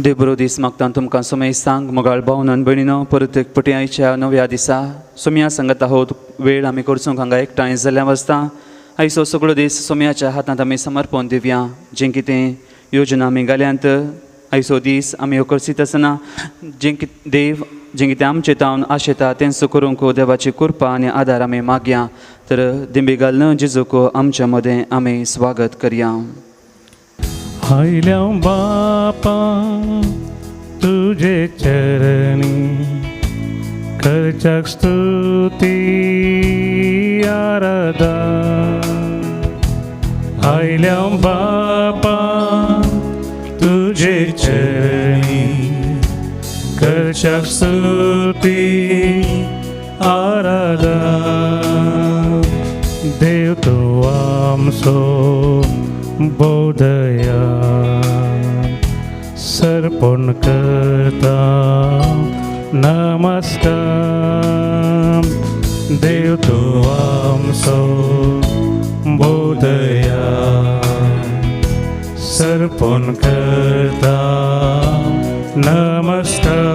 देव बरो दीस मागता तुमकां सोमेय सांग मोगाळ भाव भयणीनो परत एक पटी आयच्या नव्या दिसा सोमया सांगत आहोत वेळ आमी करचूंक हांगा एकठांय जाल्ल्या वाजता आयचो सगळो दीस सोमयाच्या हातांत आमी समर्पण दिवया. जें कितें योजना आमी घाल्यांत आयचो दीस आमी करसीत आसतना जें कितें देव जें कितें आमचें तावन आशेता तेंच करूंक देवाची कृपा आनी आदार आमी मागया. तर दिंबी घालून जेजूक आमच्या मदें आमी स्वागत करया. आयल्या बापा तुजे चरणी करच्याक स्तुती आराधा. आयल्या बापा तुजे चरणी करच्याक स्तुती आराधा. देव तूं आमचो बोधया सर्पण करता नमस्कार. देव तूं आमचो बोधया सर्पण करता नमस्कार.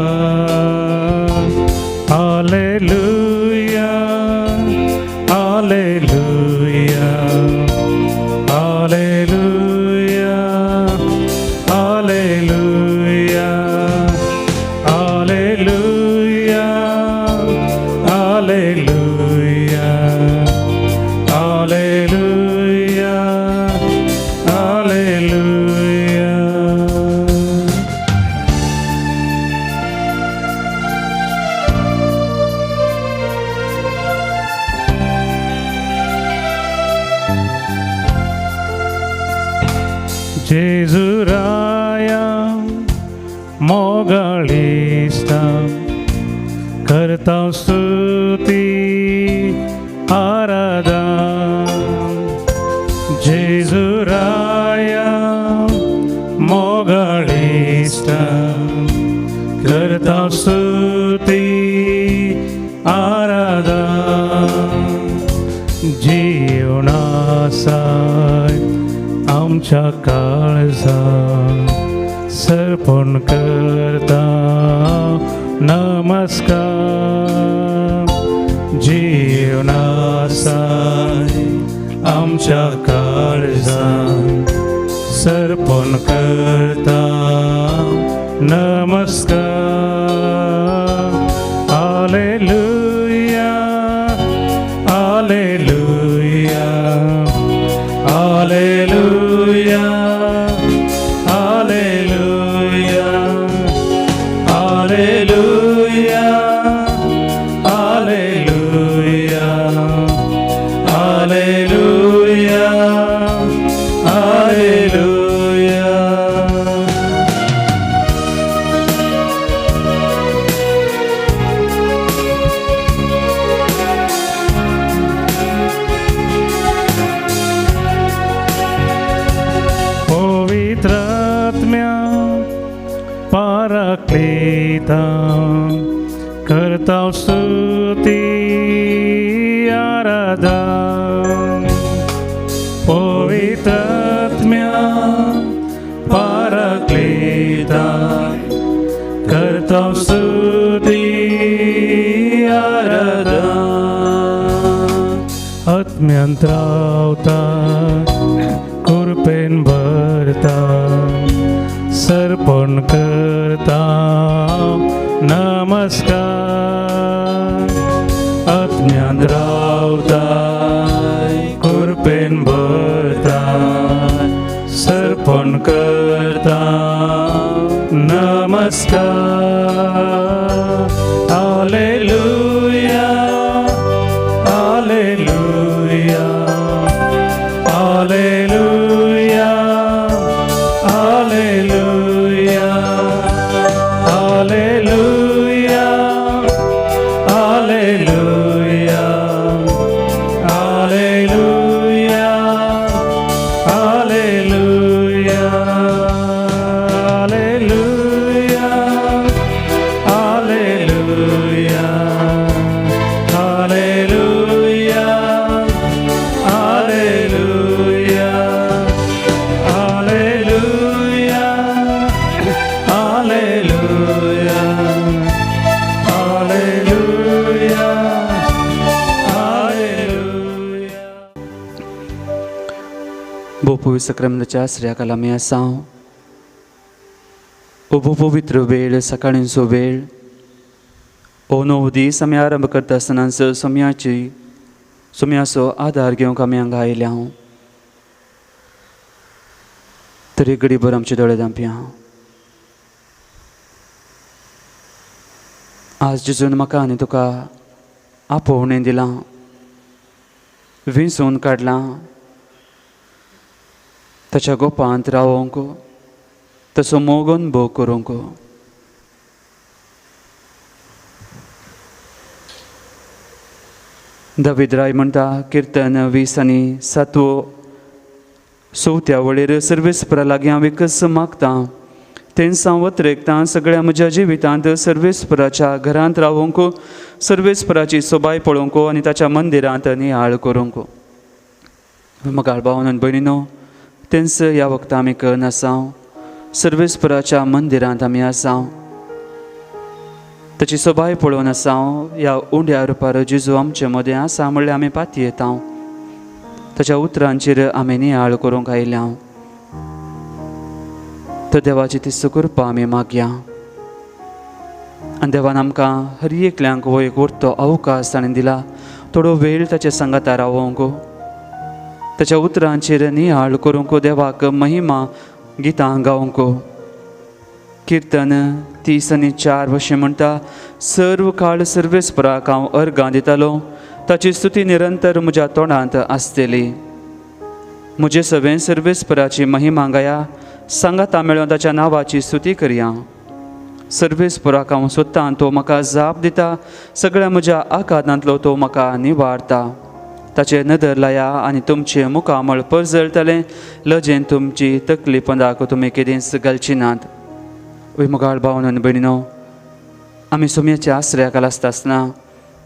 Hallelujah hallelujah hallelujah hallelujah hallelujah hallelujah hallelujah hallelujah. जेजुराया मोगाळिस्ता करता स्तुती आराधा. जेजुराया मोगाळिस्ता करता स्तुती आराधा. जीवनासाय आमच्या काळजा सर्पण करता नमस्कार. जीवनासाय आमच्या काळजा सर्पण करता नमस्कार. Hallelujah hallelujah hallelujah hallelujah hallelujah hallelujah hallelujah hallelujah. पवित्रात्म्या पाराक्लीता करता स्तुती आराधा. पवित्रात्म्या पाराक्लीता करता स्तुती आराधा. आत्म्यांत रावता कृपेन भरता सर्पण करता नमस्कार. आत्म्यांत रावता कृपेन भरता सर्पण करता नमस्कार. Hallelujah hallelujah hallelujah hallelujah hallelujah hallelujah hallelujah hallelujah hallelujah. सक्रामेंताच्या आसऱ्या खाला आमी आसा. उबो पवित्र वेळ, सकाळींचो वेळ, हो णव दीस आमी आरंभ करता आसतनाच सोम्याची सोम्याचो आदार घेवंक आमी हांगा आयल्या. तरी घडीभर आमचे दोळे धांपया. आज जेजून म्हाका आनी तुका आपोवणें दिलां, विंचून काडलां ताच्या गोपांत रावोंक, तसो मोग अनुभव करूंक. दावीद राय म्हणटा किर्तन 20 आनी 7वो चवथ्या वळेर, सर्वेस्परा लागीं हांव एकच मागतां, तेंच हांव वत्रेकतां सगळ्या म्हज्या जिवितांत सर्वेस्पराच्या घरांत रावोंक, सर्वेस्पराची सोबाय पळोवंक आनी ताच्या मंदिरांत नियाळ करूंक. मोगाळ भावानो आनी भयणीनो, तेंच ह्या वखदां आमी करून आसा. सर्वेस्पराच्या मंदिरांत आमी आसा, ताची सोबाय पळोवन आसा. ह्या उंड्या रुपार जेजू आमचे मदें आसा म्हणल्यार आमी पातयेता. ताच्या उतरांचेर आमी नियाळ करूंक आयल्या. तर देवाची ती कृपा आमी मागया आनी देवान आमकां हर एकल्यांक हो एक व्हडलो अवकाश ताणें दिला, थोडो वेळ ताच्या सांगाता रावोंक, ताच्या उतरांचेर नियाळ करूंक, देवाक महिमा गितां गावंक. किर्तन 30 आनी 4 अशें म्हणटा, सर्व काळ सर्वेस्पराक हांव अर्गां दितालो, ताची स्तुती निरंतर म्हज्या तोंडांत आसतली. म्हजे सगळें सर्वेस्पराची महिमा गाया, सांगाता मेळोवन ताच्या नांवाची स्तुती करया. सर्वेस्पराक हांव सोदतां, तो म्हाका जाप दिता, सगळ्या म्हज्या आघातांतलो तो म्हाका निवारता. ताचे नदर लाया आनी तुमचें मुखामळ परजळटलें, लजेन तुमची तकली पंदाक तुमी केदींच घालची नात. वय मोगाळ भावानो आनी भयणीनो, आमी सोम्याच्या आसऱ्या खाला आसता आसतना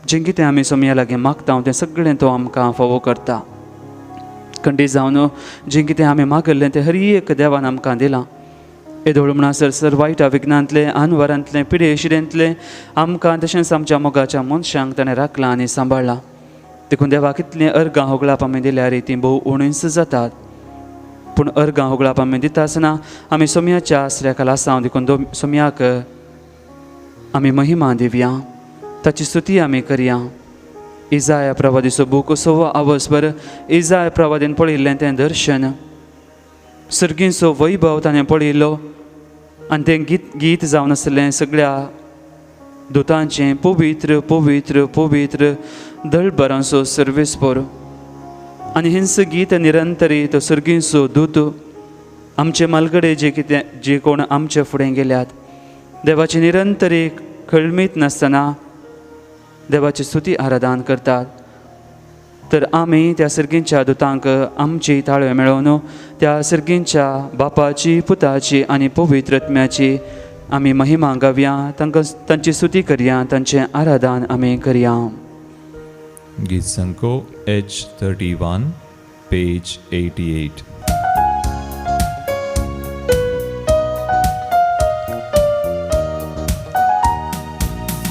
जें कितें आमी सोम्या लागीं मागता तें सगळें तो आमकां फावो करता. खंडीत जावन जें कितें आमी मागल्लें तें हर एक देवान आमकां दिलां. येदोळ म्हणसर सर वायटा विघ्नांतलें, आनवरांतलें, पिडेशिरेंतलें आमकां तशेंच आमच्या मोगाच्या मनशांक ताणें राखलां आनी सांबाळ्ळां. देखून देवाक कितलीं अर्गां होगळाप आमी दिल्यार तीं भोव उणींच जातात. पूण अर्गां होगळाप आमी दिता आसतना आमी सोम्याच्या आसऱ्या खाला आसा. देखून सोम्याक आमी महिमा दिवया, ताची स्तुती आमी करया. इजाया प्रवादीचो बूक 6वो आवसभर इजाया प्रवादीन पळयिल्लें तें दर्शन, सर्गींचो वैभव ताणें पळयिल्लो आनी तें गीत जावन आसलें सगळ्या दुतांचें, पवित्र पवित्र पवित्र दळभरांचो सर्वेस्पर. आनी हेंच गीत निरंतरी तो सर्गींचो दूत आमचे मालगडे जे कितें जे कोण आमचे फुडें गेल्यात देवाची निरंतरी खळमीत नासतना देवाची स्तुती आराधन करतात. तर आमी त्या सर्गींच्या दुतांक आमची ताळयो मेळोवन त्या सर्गींच्या बापाची, पुताची आनी पवित्र आत्म्याची आमी महिमा गावया, तांकां तांची स्तुती करया, तांचें आराधन आमी करया. गीत संको H31, page 88.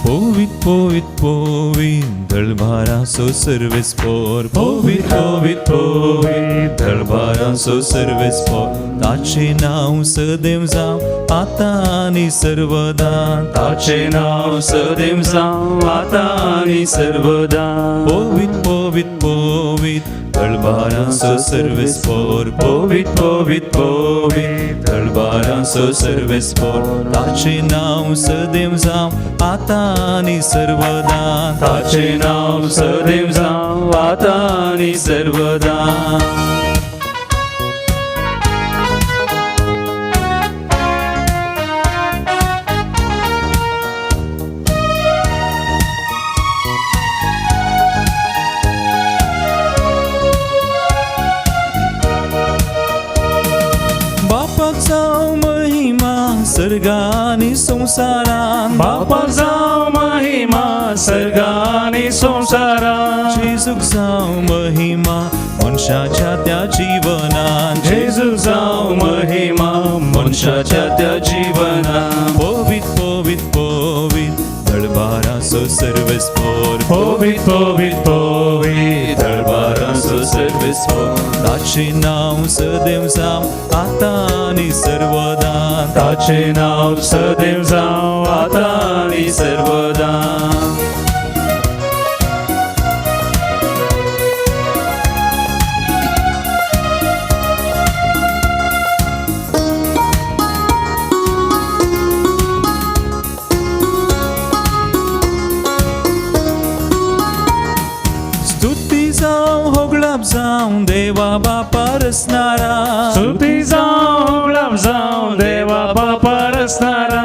पोवीत पोवीत पोवीत दळभारांचो सर्वेस्पोर, पोवीत पोवीत पोवीत दळभारांचो सर्वेस्पोर. ताचें नांव सदैव जावं आतां आनी सर्वदा, ताचें नांव सदैव जावं आतां आनी सर्वदा. पोवीत पोवीत पोवीत दळभारांचो सर्वेस्पोर, पोवीत पोवीत पोवीत दळभारांचो सर्वेस्पोर. ताचें नांव सदैव जावं आतां आनी सर्वदा, ताचें नांव सदैव जावं आतां आनी सर्वदा. बापाक जावं महिमा सर्गानी संवसारान, बापाक जावं महिमा सर्गानी संवसारान, जेजूक जावं महिमा मनशाच्या त्या जिवनान, जेजूक जावं महिमा मनशाच्या त्या जिवनान. पोवीत पोवीत पोवीत दळभारांचो सर्वेस्पोर, पोवीत पोवीत पोवीत दळभारांचो सर्वेस्पोर. सर्वेस्पर ताचें नांव सदैव जावं आतां आनी सर्वदा ताचें नांव सदैव जावं आतां आनी सर्वदा. स्तुती जावं होगळाप जावं देवा बापा रसनारा स्तुती जावं होगळाप जावं देवा बापा रसनारा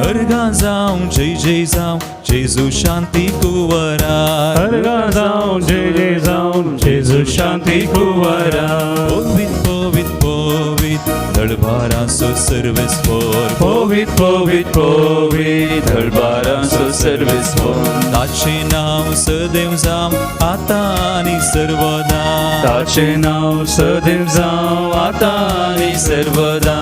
अर्घां जावं जय जय जावं जेजू शांती कुंवरा अर्घां जावं जय जय जावं जेजू शांती कुंवरा. पवित पवित पवित दळभारांचो सर्वेस्पर पवित पवित पवित दळबारांचो सर्वेस्पर ताचें नांव सदैव जावं आतां आनी सर्वदा ताचें नांव सदैव जावं आतां आनी सर्वदा.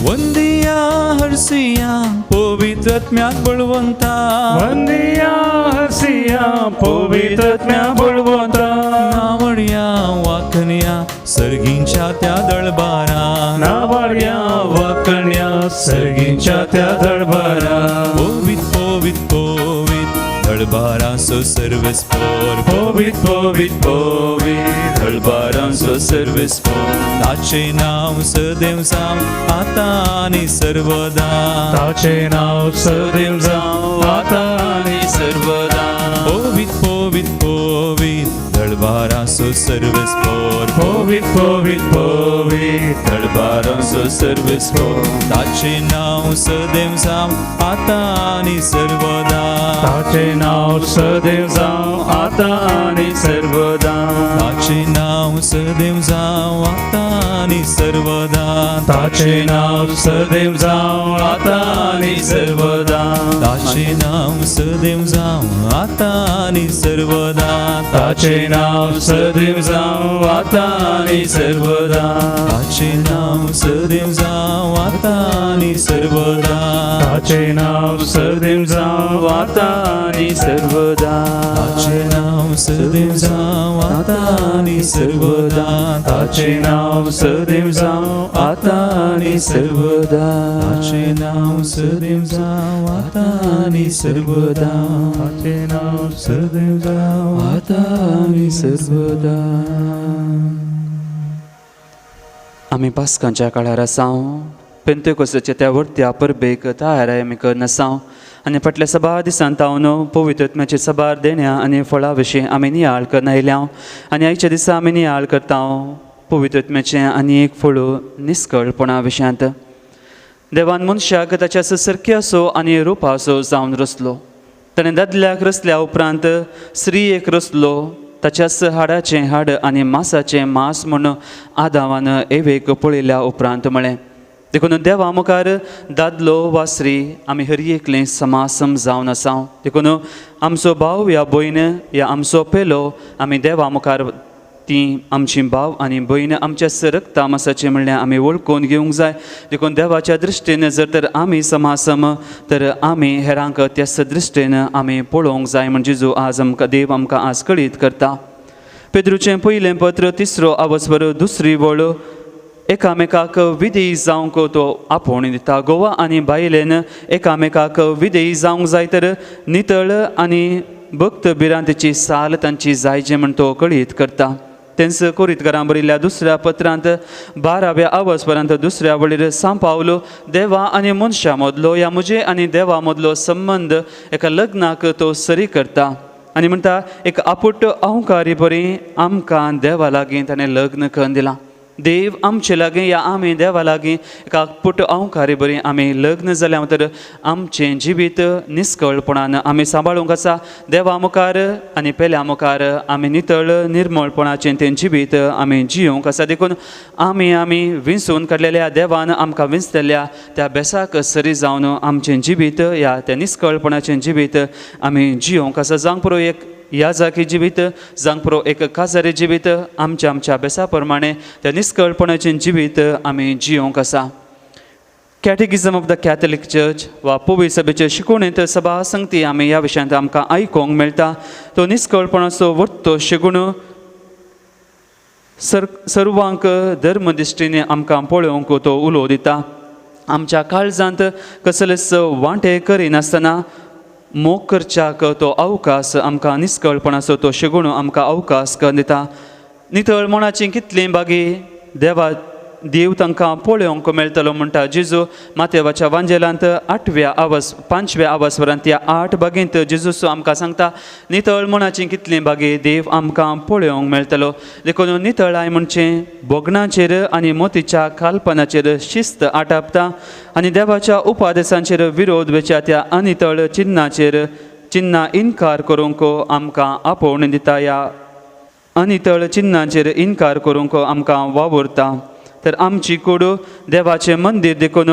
वंदिया हरसिया पवित्र आत्म्याक बळवंता वंदिया हरसिया पवित्र आत्म्या बळवंता नावडया वाखण्या सर्गींच्या त्या दळबारा नावाड्या वाकण्या सर्गींच्या त्या दळबारा पवित पवित पवित दळबारांचो सर्वेस्पर पवित पवित पवित दळबारांचो सर्वेस्पर ताचें नांव सदैव जावं आतां आनी सर्वदा ताचें नांव सदैव जावं आतां आनी सर्वदा. पवित पवित पवित दळबारांचो सर्वेस्पर पवित पवित पवित दळबारांचो सर्वेस्पर ताचें नांव सदैव जावं आतां आनी सर्वदा ताचें नांव सदैव जावं आतां आनी सर्वदा. ताचें नांव सदैव जावं आतां आनी सर्वदा ताचें नांव सदैव जावं आतां आनी सर्वदा. ताचें नांव सदैव जावं आतां आनी सर्वदा ताचें नांव सदैव जावं आतां आनी सर्वदा. ताचें नांव सदैव जावं आतां आनी सर्वदा ताचें नांव सदैव जावं आतां आनी सर्वदा. ताचें नांव सदैव जावं आतां आनी सर्वदा ताचें नांव सदैव जावं आतां आनी सर्वदा. ताचें नांव सदैव जावं आतां आनी सर्वदा ताचें नांव सदैव जावं आतां आनी सर्वदा. आमी पास्कांच्या काळार आसाव पेंतेकोसाच्या त्या वर्त्या परबेक तयाराय आमी करन आसाव आनी फाटल्या सबार दिसान तावन पवित्र आत्म्याचे सबार देण्या आनी फळां विशीं आमी नियाळ करन आयल्या आनी आयच्या दिसा आमी नियाळ करता पवित्र आत्म्याचें आनी एक फळ निस्कळपणा विशयांत. देवान मनशाक ताच्या सारके असो आनी रुपासो जावन रचलो. ताणें दादल्याक रचल्या उपरांत स्त्रीयेक रचलो. ताच्याच हाडाचें हाड आनी मासाचें मांस म्हूण आदावान एवेक पळयल्या उपरांत म्हळें. देखून देवा मुखार दादलो वा स्त्री आमी हर एकलें समासम जावन आसाव. देखून आमचो भाव या भयण या आमचो पेलो आमी देवा मुखार ती आमची भाव आनी भयण आमच्या रक्ता मासाचें म्हणल्यार आमी वळखून घेवंक जाय. देखून देवाच्या दृश्टीन जर तर आमी समासम तर आमी हेरांक त्याच दृश्टीन आमी पळोवंक जाय म्हणजे जो आज आमकां देव आमकां आज कळीत करता. पेद्रूचें पयलें पत्र तिसरो आवसवर दुसरी वळ एकामेकाक विधेयी जावंक तो आपोवणी दिता. गोवा आनी बायलेन एकामेकाक विधेयी जावंक जाय तर नितळ आनी भक्त भिरांतेची साल तांची जायचे म्हण तो कळीत करता. तेंच कोरीतकारां बरयल्ल्या दुसऱ्या पत्रांत 12व्या आवसपर्यंत दुसऱ्या वळीर सांपावलो देवा आनी मनशां मदलो या म्हजे आनी देवा मदलो संबंद एका लग्नाक तो सरी करता आनी म्हणटा एक आपुट अहंकारी बरी आमकां देवा लागीं ताणें लग्न करून दिलां. देव आमचे लागीं या आमी देवा लागीं एका पुट अंवकारी बरी आमी लग्न जाल्या तर आमचें जिवीत निस्कळपणान आमी सांबाळूंक आसा. देवा मुखार आनी पेल्या मुखार आमी नितळ निर्मळपणाचें तें जिवीत आमी जियोंक आसा. देखून आमी आमी विंचून काडलेल्या देवान आमकां विंचलेल्या त्या बेसाक सरी जावन आमचें जिवीत ह्या त्या निस्कळपणाचें जिवीत आमी जियोंक आसा. जावंक पुरो एक ह्या जागी जिवीत, जावंक पुरो एक काजारी जिवीत, आमच्या आमच्या बेसा प्रमाणे त्या निस्कळपणाचें जिवीत आमी जियोंक आसा. Catechism of the Catholic Church वा पवी सभेचे शिकवणेंत सभा संगती आमी ह्या विशयांत आमकां आयकूंक मेळटा. तो निस्कळपणाचो वर्तो शेगूण सर्वांक धर्म दिश्टीने आमकां पळोवंक तो उलो दिता. आमच्या काळजांत कसलेच वांटे करिनासतना मोग करच्याक तो अवकाश आमकां निस्कळपणाचो तो शेगूण आमकां अवकाश करून दिता. नितळ मनाची कितली बागी देवा देव तांकां पळोवंक मेळटलो म्हणटा जेजू. मातेवाच्या वांजेलांत आठव्या आवास पांचव्या आवासवरांत त्या 8 बागेंत जेजू आमकां सांगता नितळ मनाची कितली बागी देव आमकां पळोवंक मेळटलो. देखून नितळाय म्हणचे भोगणाचेर आनी मोतीच्या काल्पनाचेर शिस्त आटापता आनी देवाच्या उपादेसांचेर विरोध वेच्या त्या अनितळ चिन्नाचेर चिन्नां इनकार करूंक आमकां आपोवणें दिता. ह्या अनितळ चिन्नांचेर इनकार करूंक आमकां वावुरता. तर आमची कूड देवाचें मंदीर देखून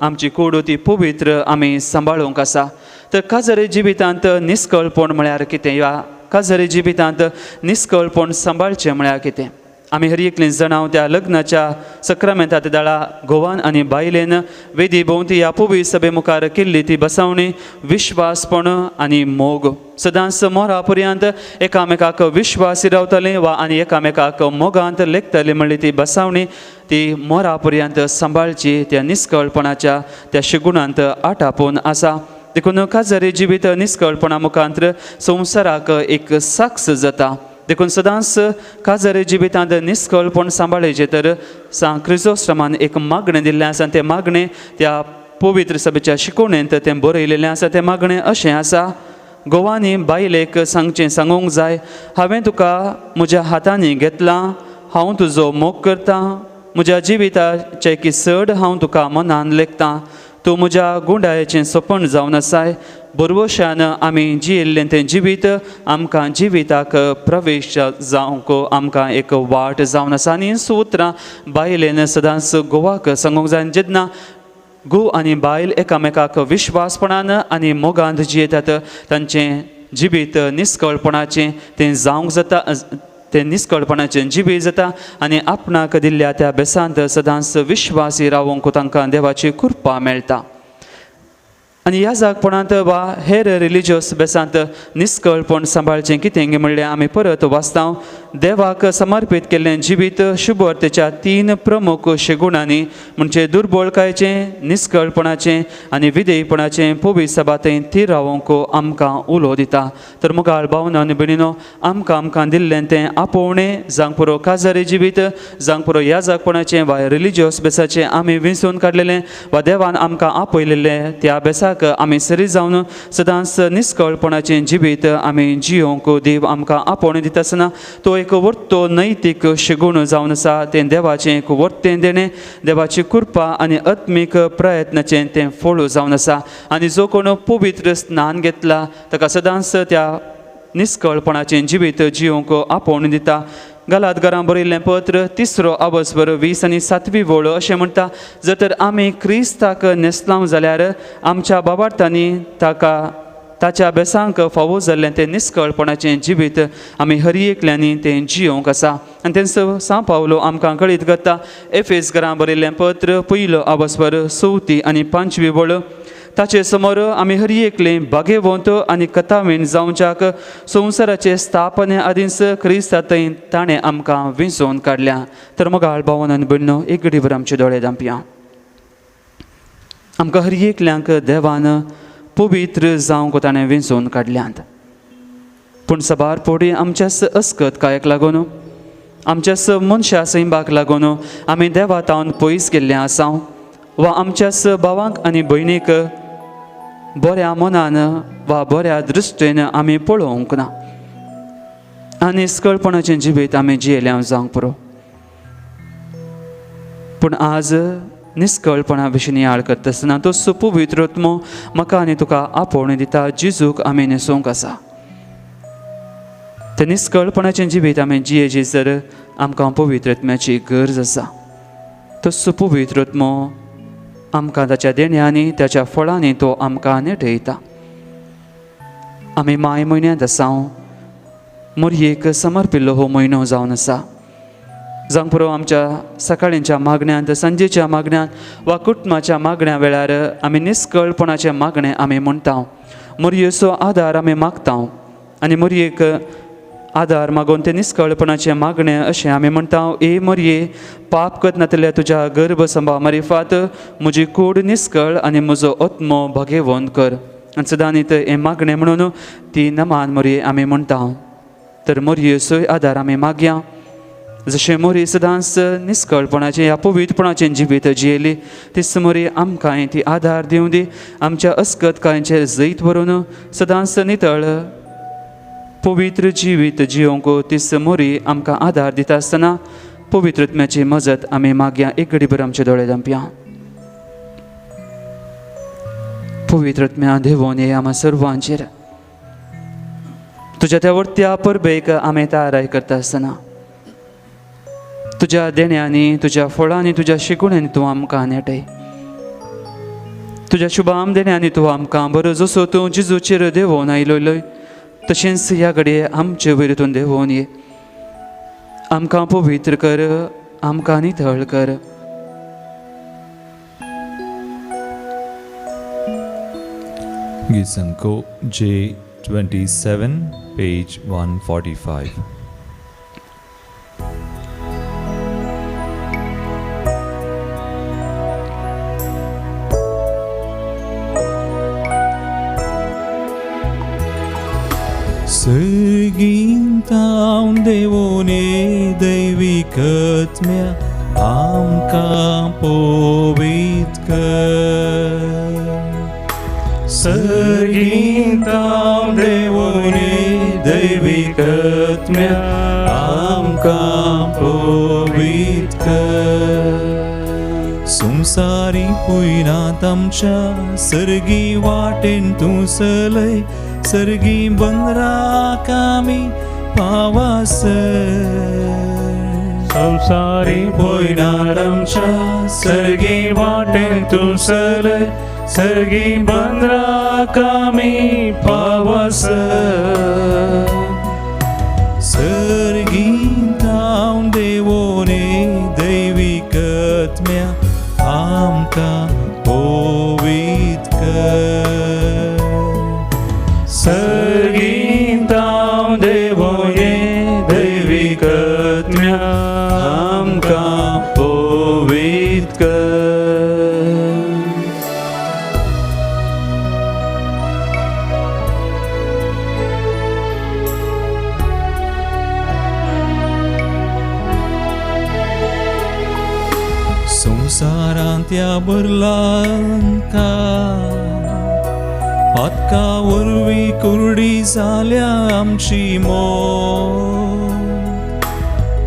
आमची कूड ती पवित्र आमी सांबाळूंक आसा. तर काजारी जिवितांत निस्कळपण म्हळ्यार कितें ह्या काजारी जिवितांत निस्कळपण सांबाळचें म्हळ्यार कितें? आमी हर एकलीं जाणां त्या लग्नाच्या सक्रामेंतात दाळा घोवान आनी बायलेन वेदी भोंवती ह्या पवी सभे मुखार केल्ली ती बसावणी विश्वासपण आनी मोग सदांच मोरा पर्यंत एकामेकाक विश्वासी रावताले वा आनी एकामेकाक मोगांत लेखताले म्हणली ती बसावणी ती मोरा पर्यंत सांबाळची त्या निस्कळपणाच्या त्या शिगुणांत आटापून आसा. देखून काजारी जिवीत निस्कळपणा मुखांत संवसाराक एक साक्ष जाता. देखून सदांच काजारी जिवितांत निस्कळपण सांबाळचें तर सांत क्रिजोस्टमान एक मागणें दिल्लें आसा. तें मागणें त्या पवित्र सभेच्या शिकवणेंत तें बरयलेलें आसा. तें मागणें अशें आसा, घोवांनी बायलेक सांगचें सांगूंक जाय, हांवें तुका म्हज्या हातांनी घेतलां, हांव तुजो मोग करतां, म्हज्या जिविताचें की चड हांव तुका मनान लेखतां, तूं म्हज्या गुंडायेचें सपन जावन आसाय, बरवशान आमी जियेल्लें तें जिवीत आमकां जिविताक प्रवेश जावंक आमकां एक वाट जावन आसा. आनी हीं उतरां बायलेन सदांच घोवाक सांगूंक जाय. जेन्ना घोव आनी बायल एकामेकाक विश्वासपणान आनी मोगांत जियेतात तांचें जिवीत निस्कळपणाचें तें जावंक जाता, तें निस्कळपणाचें जिवीत जाता आनी आपणाक दिल्ल्या त्या बेसांत सदांच विश्वासी रावूंक तांकां देवाची कृपा मेळटा. आनी ह्या जागपणांत वा हेर रिलिजियस बेसांत निस्कळपण सांबाळचें कितें म्हणल्यार आमी परत वाचता देवाक समर्पीत केल्लें जिवीत शुभवार्तेच्या 3 प्रमुख शेगुणांनी म्हणजे दुर्बळकायेचें, निस्कळपणाचें आनी विधेयपणाचें पवित्र सभातें थीर रावोंक आमकां उलो दिता. तर मुखार भावना आनी भयणीनो आमकां आमकां दिल्लें तें आपोवणें जावंक पुरो काजारी जिवीत, जावंक पुरो ह्या जागपणाचें वा रिलिजियस बेसाचें आमी विंचून काडलेलें वा देवान आमकां आपयलेलें त्या बेसाक आमी सरी जावन सदांच निस्कळपणाचें जिवीत आमी जियोंक देव आमकां आपोवणें दिता आसतना तो एक वर्तो नैतीक शेगूण जावन आसा. तें देवाचें एक वर्तें देणें, देवाची कृपा आनी आत्मीक प्रयत्नाचें तें फळ जावन आसा. आनी जो कोण पवित्र स्नान घेतला ताका सदांच त्या निस्कळपणाचें जिवीत जियोंक आपोवणें दिता. गालात घरां बरयल्लें पत्र 3 आवसभर 20 आनी 7वी वळ अशें म्हणटा, जर तर आमी क्रिस्ताक न्हेसलांव जाल्यार आमच्या बाबार्थांनी ताका ताच्या बेसांक फावो जाल्लें तें निस्कळपणाचें जिवीत आमी हर एकल्यांनी तें जियोंक आसा. आनी तेंच सां पावलो आमकां कळीत करता. एफेस घरां बरयल्लें पत्र 1 आवसभर 4 आनी 5वी वळ, ताचे समोर आमी हर एकले भागेवंत आनी कथावीण जावच्याक संवसाराचे स्थापने आदींच क्रिस्तांतय ताणें आमकां विंचोवन काडल्या. तर मोगाळ भावन आनी भयणीनो एक घडीभर आमचे दोळे धांपया. आमकां हर एकल्यांक देवान पवित्र जावंक ताणें विंचोवन काडल्यात, पूण सबार पोडी आमच्या अस्कत कायक लागून आमच्या मनशा सैंबाक लागून आमी देवा तावन पयस गेल्ले आसा वा आमच्या भावांक आनी भयणीक बऱ्या मनान वा बऱ्या दृश्टीन आमी पळोवंक ना आनी निस्कळपणाचें जिवीत आमी जियेल्या जावंक पुरो. पूण आज निस्कळपणा विशीं नियाळ करता आसतना तो पवित्र आत्मो म्हाका आनी तुका आपोवणें दिता जेजूक आमी न्हेसोवंक आसा. ते निस्कळपणाचें जिवीत आमी जियेची जर आमकां पवित्र आत्म्याची गरज आसा. तो पवित्र आत्मो आमकां ताच्या देण्यांनी ताच्या फळांनी तो आमकां नेटयता. आमी माय म्हयन्यांत आसा, मोरयेक समर्पिल्लो हो म्हयनो जावन आसा. जावंक पुरो आमच्या सकाळींच्या मागण्यांत, सांजेच्या मागण्यांत वा कुटुंबाच्या मागण्या वेळार आमी निस्कळपणाचें मागणें आमी म्हणटा, मोरयेचो आदार आमी मागता आनी मोरयेक आदार मागून तें निस्कळपणाचें मागणें अशें आमी म्हणटा. ए मोरये, पाप करनातल्या तुज्या गर्भसंभाव मारिफात म्हजी कूड निस्कळ आनी म्हजो आत्मो भगेवन कर. आनी सदांनी हें मागणें म्हणून ती नमान मोरये आमी म्हणटा. तर मोरयेचोय आदार आमी मागया. जशें मोरी सदांच निस्कळपणाचें ह्या पवित्रपणाचें जिवीत जियेली तीच मोरी आमकांय ती आदार दिवं दी. आमच्या अस्कत कांयचेर जैत व्हरून सदांच नितळ पवित्र जिवीत जियोंक तीच मोरी आमकां आदार दिता आसतना पवित्र आत्म्याची मजत आमी मागया. एक घडीभर आमचे दोळे धांपया. पवित्र आत्म्या देवोन ये आमा सर्वांचेर. तुज्या त्या वर्त्या परबेक आमी तयाराय करता आसतना तुज्या देण्यांनी, तुज्या फळांनी, तुज्या शिकवण्यांनी तूं आमकां नेटय. तुज्या शुभाम देण्यांनी तूं आमकां बरो जसो तूं जेजूचेर देवोन आयलोय तशेंच ह्या घडये आमचे वयर तूं देवोन ये. आमकां पवित्र कर, आमकां नितळ कर. गीत J27, page 145. सर्गींतावन देवोने दैविकत्म्या आमकां पवित्र कर. सर्गींतावन देवोने दैविकत्म्या आमकां पवित्र कर. संवसारी पयनात आमच्या सर्गी वाटेन तूं चलय, सर्गी बंदराक आमी पावासर. संवसारी पयनात आमच्या सर्गी वाटेन तूं चलय, सर्गी बंदराक आमी पावासर. सर्गींतावन देवोने दैविकत्म्या आमकां पवित्र कर. सर्गींतावन देवोने दैविकत्म्या आमकां पवित्र कर. संवसारांत ह्या बरलांका पातका वरवीं कुर्डी जाल्या आमची मोत,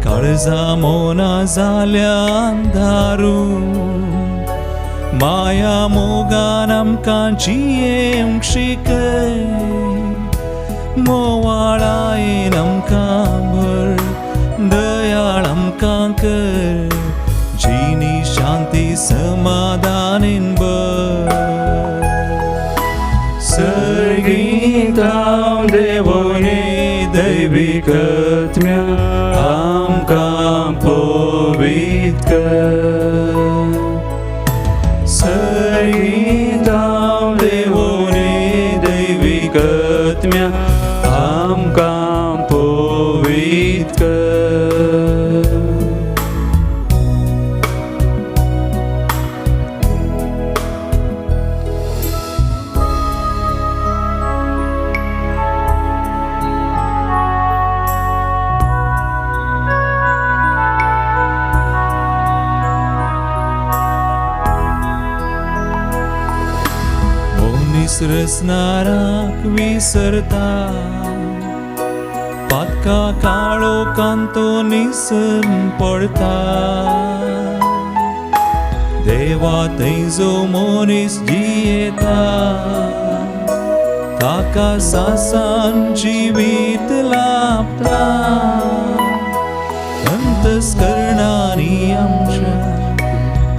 काळजा मोना जाल्या अंधारून, माया मोगान आमकां जियेवंक शिकय, मोवाळायेन आमकां भर, दयाळ आमकां कर, जिनी शांती समाधानेन भर. सर्गींतावन देवोने दैविकत्म्या आमकां पवित्र कर. सर्गींतावन देवोने दैविकत्म्या आमकां पवित्र कर. मनीस रचणाराक विसरता, पातका काळो कांतो निसर पडता. देवा थंय जो मनीस जियेता ताका सासान जिवीत लाभता अंतस्करणांनी आमच्या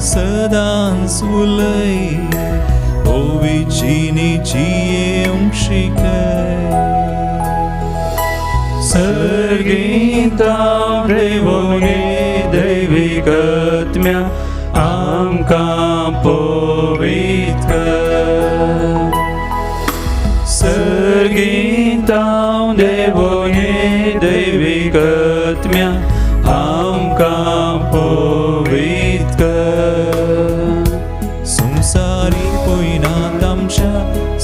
सदांच उलय पविचिनीची शिकय सर्गींता देवोनी दैविकत्म्या आमकां पवित्र कर. सर्गींता देवोनी दैविकत्म्या आमकां पवित्र कर. संवसारी पयनात आमच्या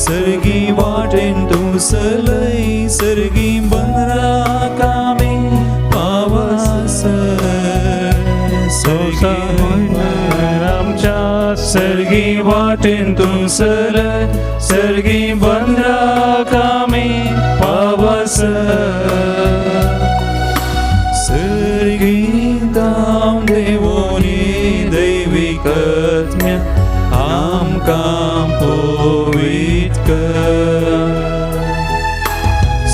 सर्गी वाटेन तूं चलय सर्गी बंदराक आमी पावसर सर्गी आमच्या सर्गी वाटेन तूं चलय सर्गी बंदराक आमी पावसर. सर्गींतां देवोनी दैविकत्म्या आमकां पवित्र कर.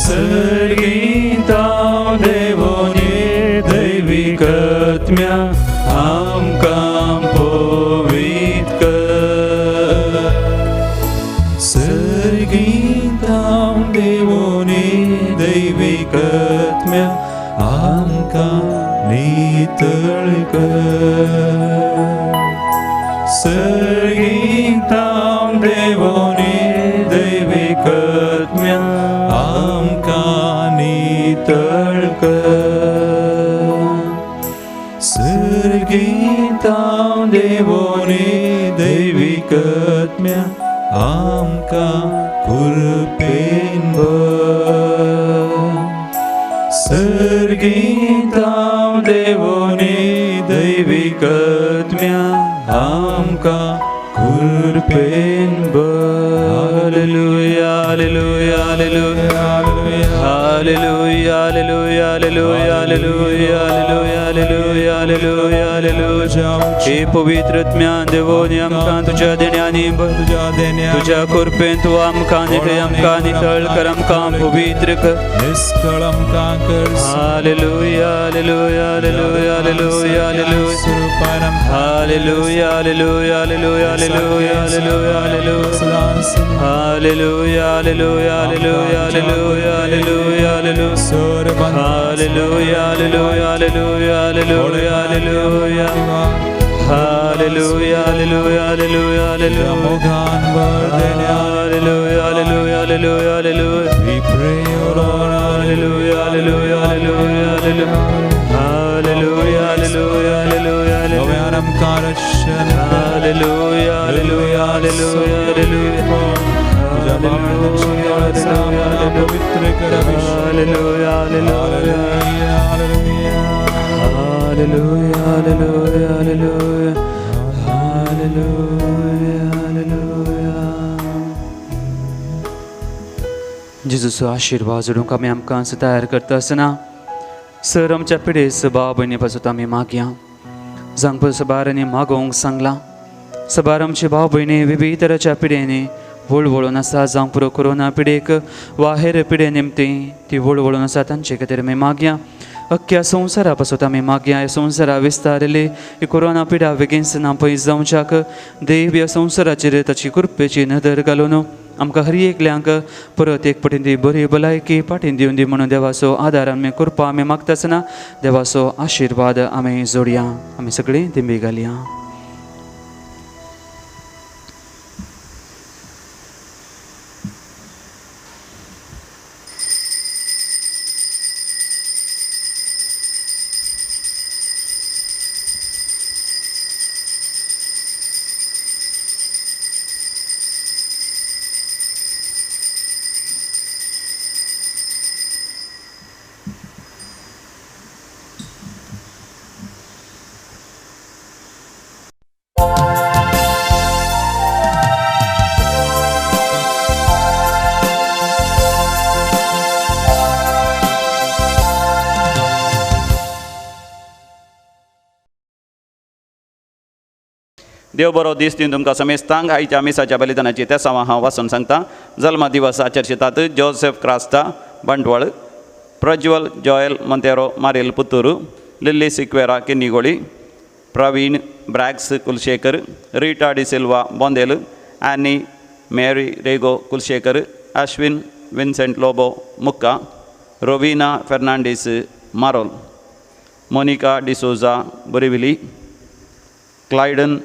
सर्गींतां देवोनी दैविकत्म्या आमकां पवित्र कर. सर्गींतां देवोनी दैविकत्म्या आमकां नितळ कर. सर्गींतां देवोनी दैविकत्म्या आमकां नितळ कर. सर्गींतां देवोनी दैविकत्म्या आमकां कृपेन भर. सर्गींतां देवोनी दैविकत्म्या आमकां कृपेन भर. Hallelujah, hallelujah, hallelujah, hallelujah, hallelujah, hallelujah, hallelujah, hallelujah, hallelujah, hallelujah. हे पवित्र ज्ञान देवोनी आमकां तुज्या देण्यांनी भर. तुज्या देण्या तुज्या कृपेन तूं आमकां नितळ आमकां नितळ कर आमकां पवित्र कर. निष्कळ आमकां कर. Hallelujah, hallelujah, hallelujah, hallelujah, hallelujah. स्वरूपान Hallelujah, hallelujah, hallelujah, hallelujah, hallelujah, hallelujah. सदांच Hallelujah, hallelujah, hallelujah, hallelujah, hallelujah, hallelujah. Sir Hallelujah, hallelujah, hallelujah, hallelujah, hallelujah. Hallelujah, hallelujah, hallelujah, hallelujah. मोगान भर देण्या Hallelujah, hallelujah, hallelujah, hallelujah. We pray, O Lord, Hallelujah, hallelujah, hallelujah, hallelujah. Hallelujah, hallelujah, hallelujah, hallelujah. नव्यान आमकां रक्षण Hallelujah, hallelujah, hallelujah, hallelujah. तुज्या भावान पवित्र कर. Hallelujah, hallelujah. Hallelujah. Hallelujah, hallelujah, hallelujah. Hallelujah, hallelujah. जेजूचो आशिर्वाद जोडूंक आमी आमकां तयार करता आसतना सर आमच्या पिडेस्त भाव भयणी पासत आमी मागया जांकां सबारांनी मागोवंक सांगलां. सबार आमचे भाव भयणी विविध तराच्या पिडेनी वळवळून आसा, जावं पुरो कोरोना पिडेक वा हेर पिडे निमती ती वळवळून आसा, तांचे खातीर आमी मागया. अख्ख्या संवसारा पासत आमी मागया. ह्या संवसारा विस्तारिल्ली ही कोरोना पिडा बेगीन ना पयस जावच्याक देव ह्या संवसाराचेर ताची कृपेची नदर घालून आमकां हर एकल्यांक परत एक पटीन ती बरी भलायकी पाटीन दिवन दी म्हणून देवाचो आदार आमी कृपा आमी मागता आसतना देवाचो आशिर्वाद आमी जोडया. आमी सगळीं दिंबी घालया. देव बरो दीस दिवन तुमकां समेस्तांक. आयच्या मिसाच्या बलिदानाची तेसांव हांव वाचून सांगता. जल्म दिवस आचर्शितात Joseph Crasta Bantwal, Prajwal Joel Monteiro Maril Puttur, Lily Sequeira Kinnigoli, Praveen Brax Kulshekar, Rita D'Silva Bondel, Annie Mary Rego Kulshekar, Ashwin Vincent Lobo Mukka, Rovina Fernandes Marol, Monica D'Souza Borivali, Clydon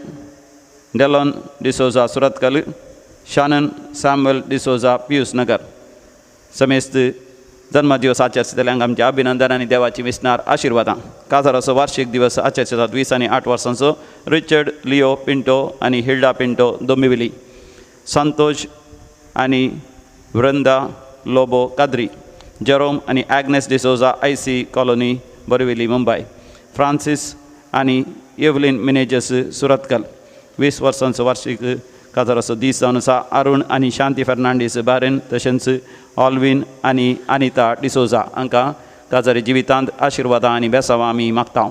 Delon D'Souza Surathkal, Shannon Samuel D'Souza Pius Nagar. समेस्त जन्मदिवस आचरितल्यांक आमचें अभिनंदन आनी देवाची विसनार आशिर्वादां. काजाराचो वार्षिक दिवस आचरितात 20 आनी 8 वर्सांचो रिचर्ड लिओ पिंटो आनी हिल्डा पिंटो दोंबिवली, संतोष आनी वृंदा लोबो काद्री, जेरोम आनी Agnes D'Souza I C colony Borivali Mumbai, Francis आनी एवलीन मिनेजस सुरतकल. 20 वर्सांचो वार्षिक काजाराचो दीस जावन आसा अरुण आनी शांती फेर्नांडीस बारेन, तशेंच ऑल्विन आनी अनिता डिसोजा हांकां काजारी जिवितांत आशिर्वादां आनी बेसावां आमी मागता.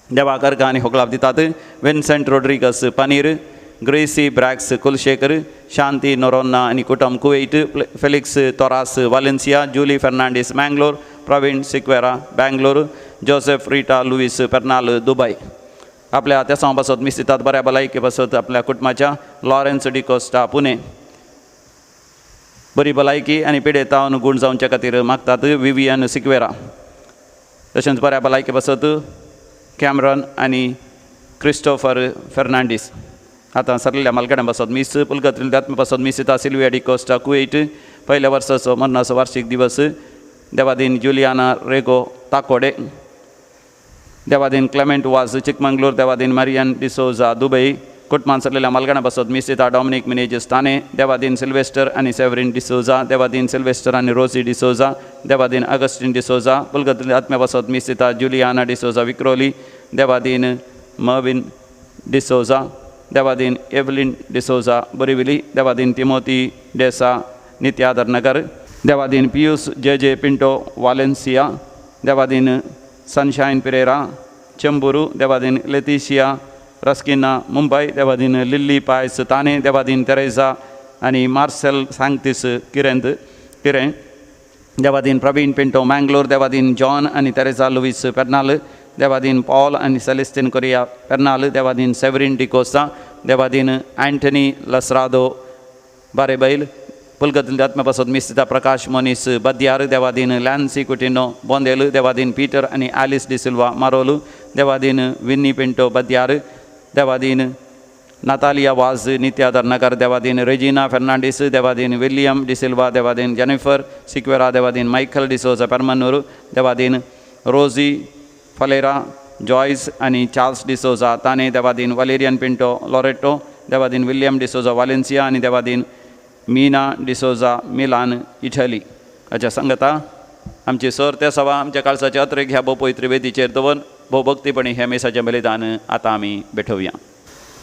देवा कर्गां आनी होगलाप दितात Vincent Rodrigues Panir, Gracy Brax Kulshekar, Shanti Noronha आनी कुटुंब Kuwait, Felix Torres Valencia, Julie Fernandes Mangalore, Praveen Sequeira Bangalore, Joseph Rita Luis Pernal Dubai. आपल्या तेसांव पासत मीस दितात बऱ्या भलायके पासत आपल्या कुटुंबाच्या लॉरेन्स डिकोस्टा पुणे, बरी भलायकी आनी पिडेतावन गूण जावचे खातीर मागतात विवियन सिक्वेरा, तशेंच बऱ्या भलायके पासत कॅमरन आनी क्रिस्टोफर फेर्नांडीस. आतां सरलेल्या मालगड्यां पासत मीस पुलगत्रील आत्मे पासत मीस दिता सिल्विया डिकोस्टा कुवेट, पयल्या वर्साचो मरणाचो वार्षिक दिवस देवादीन जुलियाना रेगो ताकोडे, देवादीन क्लेमेंट वाज चिकमंगलोर, देवादीन मारियन डिसोजा दुबई. कुटुंबान सरलेल्या मालगणा पासत मीस दिता डॉमिनीक मिनेजस ताने, देवादीन सिल्वेस्टर आनी सेवरीन डिसोजा, देवादीन सिल्वेस्टर आनी रोजी डिसोजा, देवादीन अगस्टीन डिसोजा. पुलगत्रील आत्म्या पासत मीस दिता जुलियाना डिसोजा विक्रोली, देवादीन मर्विन डिसोजा, देवादीन एवलीन डिसोजा बोरिविली, देवादीन तिमोती डेसा नित्यादर नगर, देवादीन पियूस जे जे पिंटो वालेन्सिया, देवादीन सनशायन पिरेरा चेंबूरू, देवादीन लेतिशिया रस्किना मुंबय, देवादीन लिल्ली पायस ताने, देवादीन तेरेजा आनी मार्सेल सांगतीस किरेंत किरें, देवादीन प्रवीण पिंटो मँगलोर, देवादीन जॉन आनी तेरेजा लुईस पेर्नाल, देवादीन पॉल आनी सेलिस्तीन कोरिया पेर्नाल, देवादीन सेवरीन डिकोस्ता, देवादीन अँटनी लसरादो बारेबैल. पुलगतील आत्म्या पासत मीस दिता प्रकाश मोनीस बद्यार, देवादीन लॅन्सी कुटिनो बोंदेल, देवादीन पीटर आनी आलिस डिसिल्वा मारोलू, देवादीन विन्नी पिंटो बद्यार, देवादीन नातालिया वाज नित्यादर नगर, देवादीन रेजिना फेर्नांडीस, देवादीन विल्यम डिसिल्वा, देवादीन जेनिफर सिक्वेरा, देवादीन मायकल डिसोजा पेर्मनूर, देवादीन रोजी फलेरा जॉयस आनी चार्ल्स डिसोजा ताने, देवादीन वलेरियन पिंटो लॉरेटो, देवादीन विल्यम डिसोजा वालेन्सिया आनी देवादीन मीना डिसोजा मिलान इटली. हाच्या सांगता आमची सर ते सवा आमच्या काळसाचे अत्रेक ह्या भोव पवित्र वेदीचेर दवरून भोवभक्तीपणी हें मिसाचें बलिदान आतां आमी भेटोवया.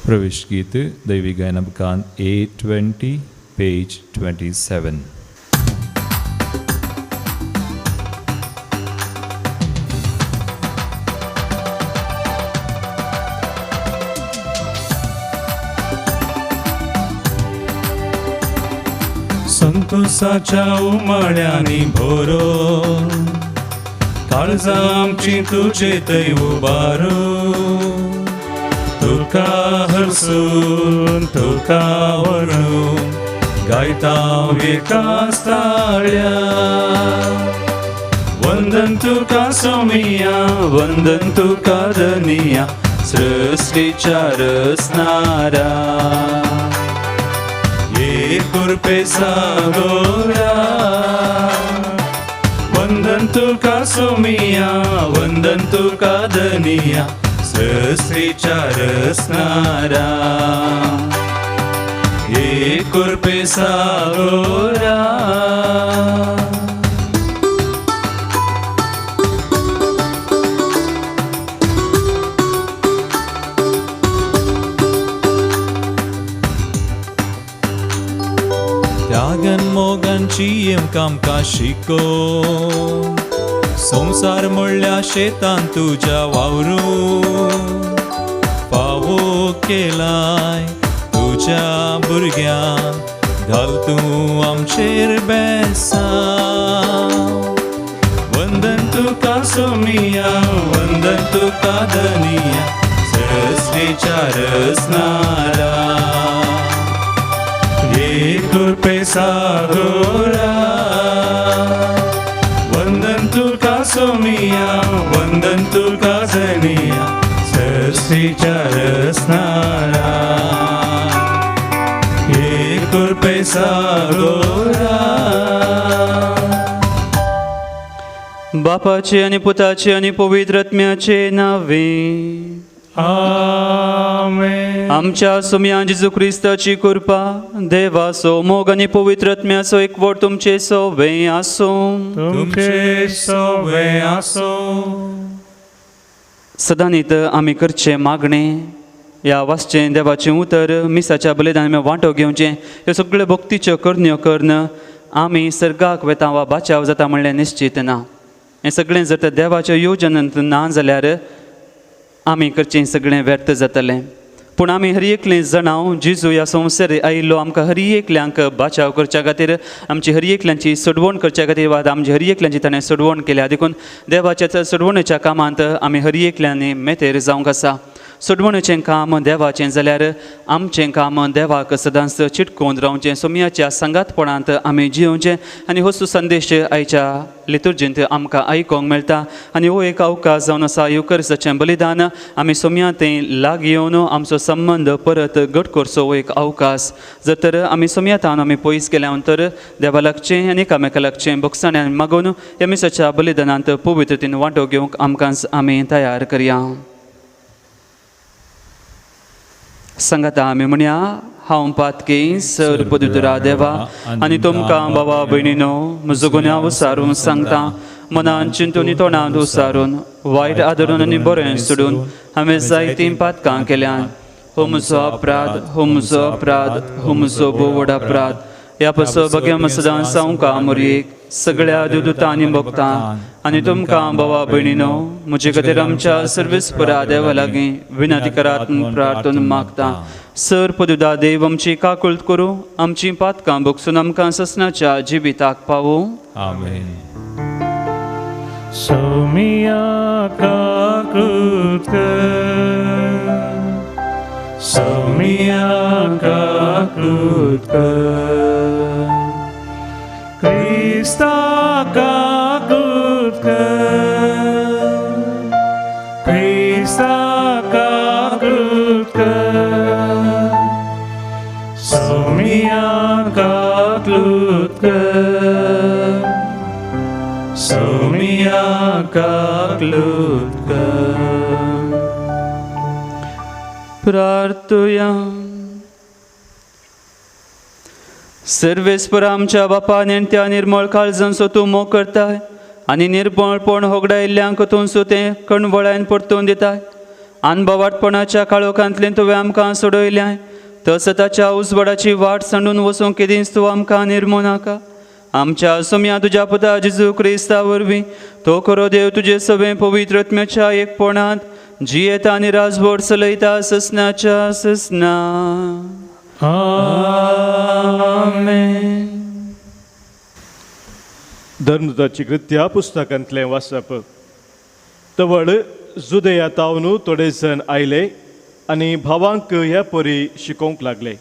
प्रवेश गीत दैवी गायन बुकान 820 पेज 27. संतोषाच्या उमाळ्यांनी भरो काळजां आमची तुजे थंय उबारो, तुका हरसून तुका व्हरून गायता एकाच ताळ्या. वंदन तुका सोमिया, वंदन तुका धनिया, सृश्टीच्या रचणारा, एक सागोरा. वंदन तुका सोमिया, वंदन तुका धनिया, सृश्टीच्या रचणारा, एक सागोरा. त्यागन मोगांची आमकां शिको, संवसार म्हणल्या शेतान तुज्या वावरू, फावो मोग केलाय तुज्या भुरग्यांक घाल तूं आमचेर बेसांव. वंदन तुका सोमिया, वंदन तुका धनिया, सरस्वेच्या रसनारा एक सागोरा. वंदन तुका सोमिया, वंदन तुका धनिया, सरस्वेच्या रसनारा एक सागोरा. बापाचे आनी पुताचे आनी पवित्र आत्म्याचे नावे. आमेन. आमच्या सोम्या जेजू क्रिस्ताची कृपा, देवाचो मोग आनी पवित्र आत्म्याचो एकवट तुमचे सोवे आसूं. तुमचे सोवे आसूं. सदांनीत आमी करचें मागणें, ह्या वाचचें देवाचें उतर, मिसाच्या बलिदान आमी वांटो घेवचें, ह्यो सगळ्यो भक्तीच्यो करण्यो करून आमी सर्गाक वेता वा बाचाव जाता म्हणलें निश्चीत ना. हें सगळें जर तर देवाच्या योजनांत ना जाल्यार आमी करचें सगळें व्यर्थ जातलें. पूण आमी हर एकलें जाणां जेजू ह्या संवसार आयिल्लो आमकां हर एकल्यांक बाचाव करच्या खातीर, आमची हर एकल्यांची सोडवण करच्या खातीर वा आमची हर एकल्यांची ताणें सोडवण केल्या. देखून देवाच्या सोडवणेच्या कामांत आमी हर एकल्यांनी मेतेर जावंक आसा. सोडवणेचें काम देवाचें जाल्यार आमचें काम देवाक सदांच चिटकोवन रावचें, सोमयाच्या सांगातपणांत आमी जियोवचें. आनी हो संदेश आयच्या लितुर्जींत आमकां आयकोंक मेळटा. आनी हो एक अवकाश जावन आसा युकरिस्ताचें बलिदान आमी सोमया थंय लागीं येवन आमचो संबंद परत घट करचो हो एक अवकाश. जर तर आमी सोमया थावन आमी पयस गेल्या तर देवा लागचें आनी एकामेका लागचें भोगसाण्यान मागून ह्या मिसाच्या बलिदानांत पवित्रतेन वांटो घेवंक आमकां आमी तयार करया. सांगाता आमी म्हणया, हांव पातकी सर पवित्र देवा आनी तुमकां बाबा भयणीनो म्हजो गुन्यांव सारून सांगता. मनान चिंतून तोंडांत उसारून वायट आदरून आनी बरें सोडून हांवें जायतीं पातकां केल्यान. हो म्हजो अपराध, हो म्हजो अपराध, हो म्हजो भोव व्हड अपराध. ह्या पासो बग्या सदां सावंका मोरयेक सगळ्या देवदूतांनी भोगता आनी तुमकां बाबा भयणीनो म्हजे खातीर आमच्या सर्वेस्परा देवा लागीं विनंती करात प्रार्थना मागता. सर पदुदा देव आमची काकुळट करूं, आमची पातकां भोगसून आमकां ससनाच्या जिविताक पावूं. आमेन. सोमिया काकुळट कर, सोमिया काकुळट कर, क्रिस्ता काकुळट कर, क्रिस्ता काकुळट कर, सोमिया काकुळट कर, सोमिया काकुळट कर. प्रार्थुया. सर्वेस्पर आमच्या बापा नेणत्या निर्मळ काळजांचो तूं मोग करताय आनी निर्मळपण होगडायल्ल्यांक तूं तें कणवळायन परतून दिताय. अनभवाटपणाच्या काळोखांतल्यान तुवें आमकां सोडयल्याय, तसो ताच्या उजवाडाची वाट सांडून वचूंक केदींच तूं आमकां निर्मू नाका. आमच्या सोम्या तुज्या पुता जेजू क्रिस्ता वरवीं तो खरो देव तुजे सगळें पवित्र आत्म्याच्या एकपणांत जियेता आनी राजवट चलयता ससनाच्या ससना. आमेन. धर्मदूताची कृत्या पुस्तकांतलें वाचप. तवळ जुदया तावन थोडे जण आयले आनी भावांक ह्या परी शिकोवंक लागले,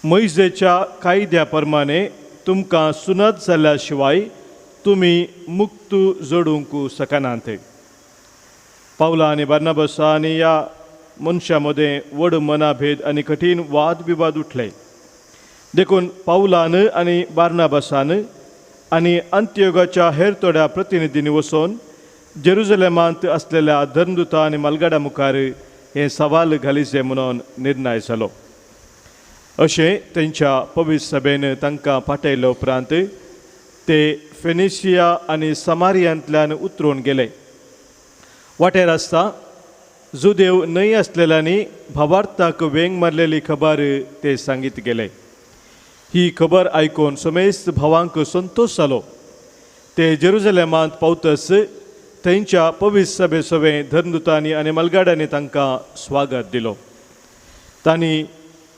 मैजेच्या कायद्या प्रमाणे तुमकां सुनत जाल्या शिवाय तुमी मुक्त जोडूंक शकनात. पावला आनी बार्नाबसा आनी ह्या मनशां मदें व्हड मनाभेद आनी कठीण वाद विवाद उठले. देखून पावलान आनी बार्नाबसान आनी अंत्योगाच्या हेर थोड्या प्रतिनिधींनी वचून जेरुजलेमांत आसलेल्या धर्मदूता आनी मालगाडा मुखार हें सवाल घालीचें म्हणून निर्णय जालो. अशें तेंच्या पवित्र सभेन तांकां पाठयले उपरांत ते फेनिशिया आनी समारियांतल्यान उतरून गेले. वाटेर आसता जुदेव न्हय आसलेल्यांनी भावार्थाक वेंग मारलेली खबर ते सांगीत गेले. ही खबर आयकून समेस्त भावांक संतोश जालो. ते जेरुजलेमांत पावतच थंयच्या पवित्र सभे सवें धर्मदूतांनी आनी मलगाड्यांनी तांकां स्वागत दिलो. तांणी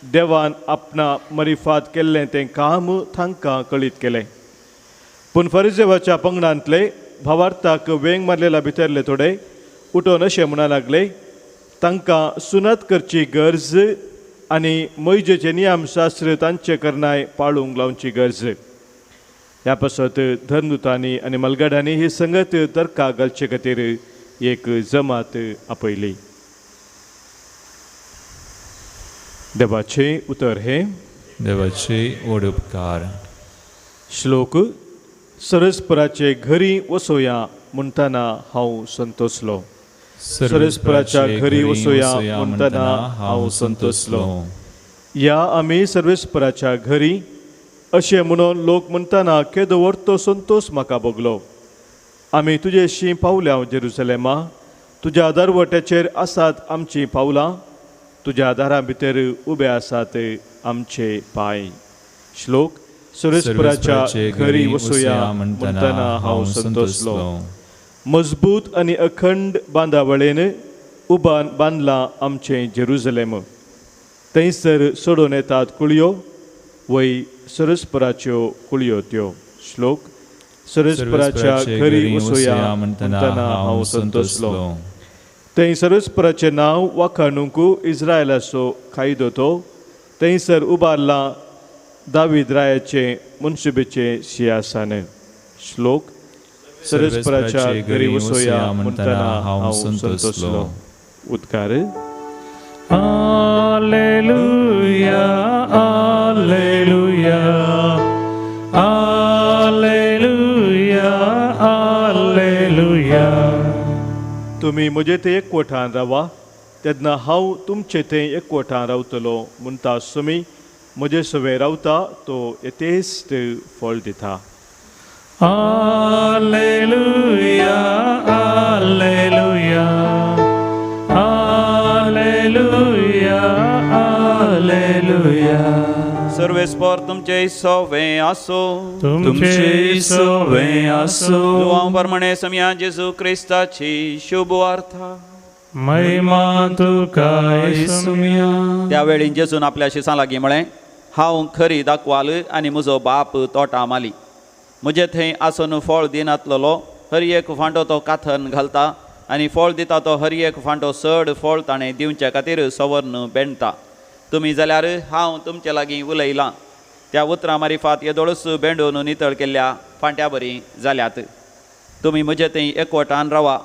देवान आपणा मरिफात केल्लें तें काम तांकां कळीत केलें. पूण फरिजेवाच्या पंगडांतले भावार्थाक वेंग मारलेल्या भितरले थोडे उठोवन अशें म्हणा लागले, तांकां सुनत करची गरज आनी मैजेचे नियमशास्त्र तांचे करणाय पाळूंक लावची गरज. ह्या पासत धर्मदूतांनी आनी मलगाड्यांनी ही संगत तर्काक घालचे खातीर एक जमात आपयली. देवाचें उतर हें. देवाचे व्हड उपकार. श्लोक. सरस्पराचे घरी वसोया म्हणटना हांव संतोसलो. सरस्पराच्या घरी वसोया म्हणटना हांव संतोसलो. या आमी सर्वेस्पराच्या घरी अशें म्हणून लोक म्हणटना केदो व्हडतो संतोस म्हाका भोगलो. आमी तुजेशी पावल्या जेरुसलेमा, तुज्या दरवट्याचेर आसात आमचीं पावलां, तुज्या दारां भितर उबे आसात आमचे पांय. श्लोक. सर्वेस्पराच्या घरी वसोया म्हणटना हांव संतोसलो. मजबूत आनी अखंड बांदावळेन उबान बांदलां आमचें जेरुजलेम. थंयसर सोडून येतात कुळयो, वय सरस्पराच्यो कुळयो त्यो. श्लोक. सरस्पराच्या घरी वसोया म्हणटना हांव संतोसलो. थंय सरस्पराचें नांव वाखाणूंक इस्रायलाचो कायदो तो. थंयसर उबारलां दावीद रायाचें मुनसुबेचें सिंहासन. श्लोक. सरस्पराच्या घरी वसोया म्हणटना हांव संतोसलो. उद्गार. Alleluia, alleluia, alleluia, alleluia. तुमी म्हजे थंय एकवटान रावा, तेन्ना हांव तुमचे थंय एकवटान रावतलो. म्हणटा सुमी म्हजे सवें रावता तो यथेश्ट फळ दिता. Alleluia, alleluia, alleluia, alleluia. सर्वेस्पर तुमचे सोवे आसो. तुमचे सोवे आसो. जुवां प्रमाणे समया जेजू क्रिस्ताची शुभ वार्ता. महिमा तुका सुम्या. त्या वेळी जेजून आपल्या शिसां लागीं म्हळें, हांव खरी दाखवाल आनी म्हजो बाप तोटा माली. म्हजे थंय आसून फळ दिनातलेलो हर एक फांटो तो काथन घालता आनी फळ दिता तो हर एक फांटो चड फळ ताणें दिवचे खातीर सवर्ण बेणटा. तुमी जाल्यार हांव तुमचे लागीं उलयलां त्या उतरां मारिफात येदोळूच बेंडून नितळ केल्ल्या फांट्या बरी जाल्यात. तुमी म्हजे थंय एकवटान रावा,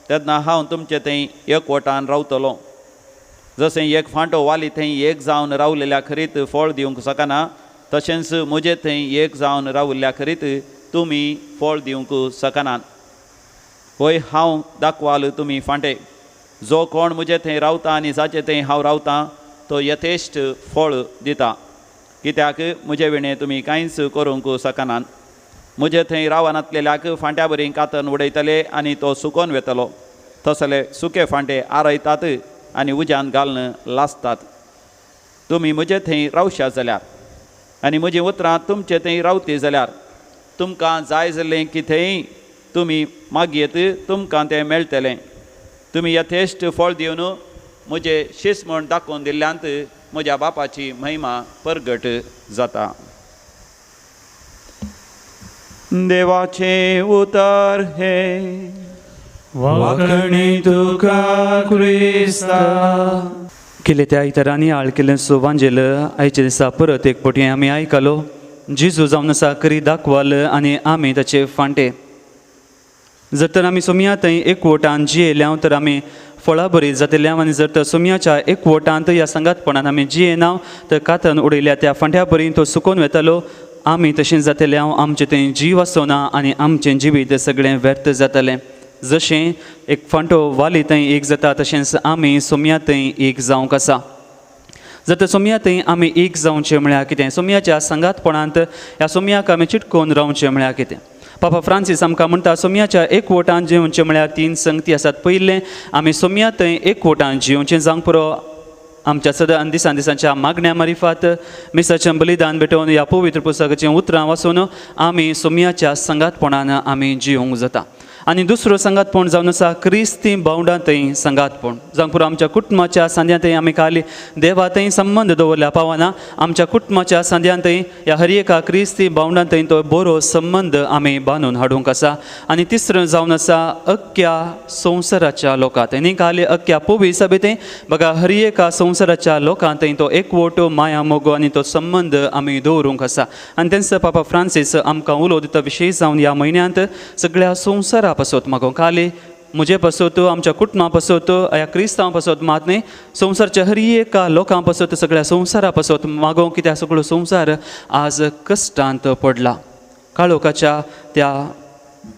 तेन्ना हांव तुमचे थंय एकवटान रावतलो. जशें एक फांटो वाली थंय एक जावन रावलेल्या खरीत फळ दिवंक शकना, तशेंच म्हजे थंय एक जावन रावल्ल्या खरीत तुमी फळ दिवंक शकनात. होय हांव दाखवाल तुमी फांटे. जो कोण म्हजे थंय रावता आनी जाचे थंय हांव रावतां तो यथेश्ट फळ दिता. कित्याक म्हजे विणें तुमी कांयच करूंक शकनात. म्हजे थंय रावनातलेल्याक फांट्या बरी कातन उडयतले आनी तो सुकोन वेतलो. तसले सुके फांटे आरयतात आनी उज्यान घालून लासतात. तुमी म्हजे थंय रावशात जाल्यार आनी म्हजीं उतरां तुमचे थंय रावती जाल्यार तुमकां जाय जाल्लें कितेंय तुमी मागयेत, तुमकां तें मेळटलें. तुमी यथेश्ट फळ दिवन म्हजें शीस म्हण दाखोवन दिल्ल्यांत म्हज्या बापाची महिमा परगट जाता. देवाचें उतर हें. वाखणी तुका क्रिस्ता. केले त्या इतरांनी आळ केलें सुवांजेल आयच्या दिसा परत एक पटी आमी आयकलो. जेजू जावन आसा करी दाखवाल आनी आमी ताचे फांटे. जर तर आमी सोमया थंय एकवटान जियेल्या तर आमी फळां बरी जातल्या आनी जर तर सोमयाच्या एकवटांत ह्या सांगातपणान आमी जियेना तर कातन उडयल्या त्या फांट्या बरी तो सुकोवन वेतालो. आमी तशें जातले, आमचें थंय जीव आसना आनी आमचें जिवीत सगळें व्यर्थ जातलें. जशें एक फांटो वाली थंय एक जाता तशेंच आमी सोमया थंय एक जावंक आसा. जर तर सोमया थंय आमी एक जावचें म्हळ्यार कितें, सोमयाच्या सांगातपणांत ह्या सोमयाक आमी चिटकोवन रावचें म्हळ्यार कितें. पापा फ्रांसीस आमकां म्हणटा सोमयाच्या एकवटान जिवचें म्हळ्यार तीन संगती आसात. पयलें, आमी सोमया थंय एकवटान जिवचें जावंक पुरो आमच्या सदां दिसान दिसांच्या मागण्या मारिफात मिसाचें बलिदान भेटोवन ह्या पवित्र पुस्तकाचीं उतरां वाचून आमी सोमयाच्या सांगातपणान आमी जिवंक जाता. आनी दुसरो सांगातपण जावन आसा क्रिस्ती भावंडां थंय सांगातपण. जावंक पुरो आमच्या कुटुंबाच्या सांद्यां थंय आमी खाली देवा थंय संबंद दवरल्या पावना, आमच्या कुटुंबाच्या सांद्यां थंय ह्या हर एका क्रिस्ती भावंडां थंय तो बरो संबंद आमी बांदून हाडूंक आसा. आनी तिसरो जावन आसा अख्ख्या संवसाराच्या लोकां थंय, न्ही खाली अख्ख्या पोवी सभे थंय बघा हर एका संवसाराच्या लोकां थंय तो एकवट माया मोगो आनी तो संबंद आमी दवरूंक आसा. आनी तेंच पापा फ्रांसीस आमकां उलो दिता विशेश जावन ह्या म्हयन्यांत सगळ्या संवसारा पासत मागो, खाली म्हजे पासत, आमच्या कुटुंबा पासत, ह्या क्रिस्तांव पासत मात न्ही, संवसारच्या हर एका लोकां पासत, सगळ्या संवसारा पासत मागो, कित्याक सगळो संवसार आज कश्टांत पडला, काळोखाच्या त्या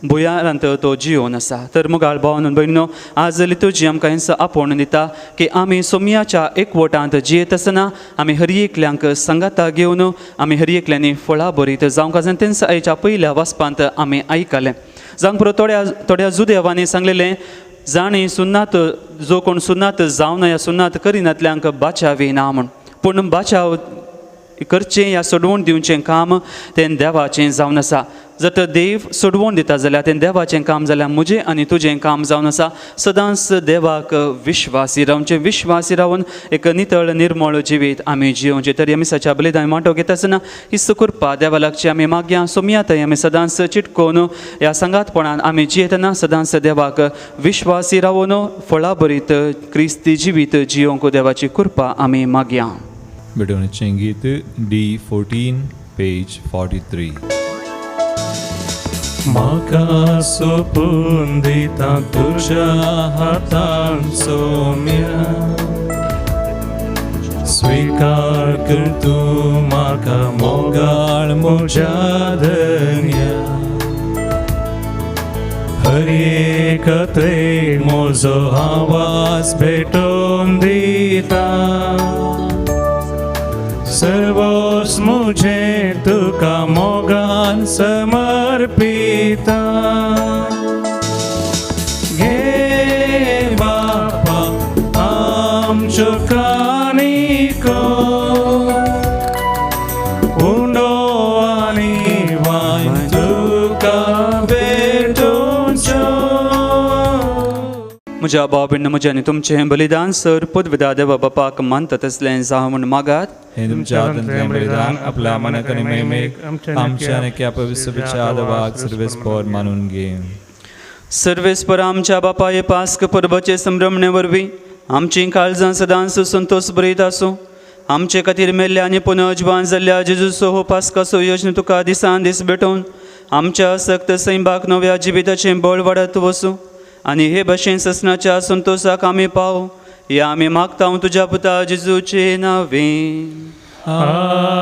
भुंयारांत तो जिवन आसा. तर मुगाळ भावन भयणीनो, आज लितुजी आमकां हेंच आपोवन दिता की आमी सोमयाच्या एकवटांत जियेत आसतना आमी हर एकल्यांक सांगाता घेवन आमी हर एकल्यांनी फळां बरीत जावंक आसा. तेंच आयच्या पयल्या वाचपांत आमी आयकलें. जावंक पुरो थोड्या थोड्या जुदेवांनी सांगलेलें, जाणी सुन्नात, जो कोण सुन्नात जावना या सुन्नात करिनातल्यांक बाचावी ना म्हूण, पूण बाचाव करचें या सोडवून दिवचें काम तें देवाचें जावन आसा. जर तर देव सोडवून दिता जाल्यार तें देवाचें काम जाल्यार म्हजें आनी तुजें काम जावन आसा सदांच देवाक विश्वासी रावचें, विश्वासी रावन एक नितळ निर्मळ जिवीत आमी जियोवचें. तरी आमी सच्या बलिदान मांटो घेता आसतना ही कृपा देवा लागची आमी मागया. सोमया थंय आमी सदांच चिटकोवन ह्या सांगातपणान आमी जियेतना सदांच देवाक विश्वासी रावन फळां बरीत क्रिस्ती जिवीत जियोवंक देवाची कृपा आमी मागया. भेटवणेचें गीत D14 page 43. म्हाका सोपून दिता तुज्या हातान सोम्या, स्वीकार कर तूं म्हाका मोगाळ म्हज्या धन्या, हर एक थंय म्हजो आवाज भेटोवन दिता, सर्वोस मुझे तुका मोगान समर्पिता. घे बापा आमच्यो कानिको, उंडो आनी वायन तुका भेटोवच्यो. म्हज्या भाव भयण म्हजें आनी तुमचें बलिदान सर पदविदा देवा बापाक मानता तसलें जावं म्हूण मागात. हे तुमच्या हातांतलें बलिदान आपल्या मनाक आनी महिमेक आमच्या आनी पवित्रच्या देवाक सर्वेस्पर मानून घे. सर्वेस्पर आमच्या बापाय पास्क परबाचे संभ्रमणे वरवीं आमचीं काळजां सदांच संतोष बरीत आसूं. आमचे खातीर मेल्ल्या आनी पुनर्जिवान जाल्ल्या जेजूचो हो पास्काचो योजना तुका दिसान दीस भेटोवन आमच्या सक्त सैंबाक नव्या जिविताचें बळ वाडत वसूं आनी हे भशेन ससनाच्या संतोषाक आमी पाव ह्या आमी मागता तुज्या पुता जेजूचे नांवे.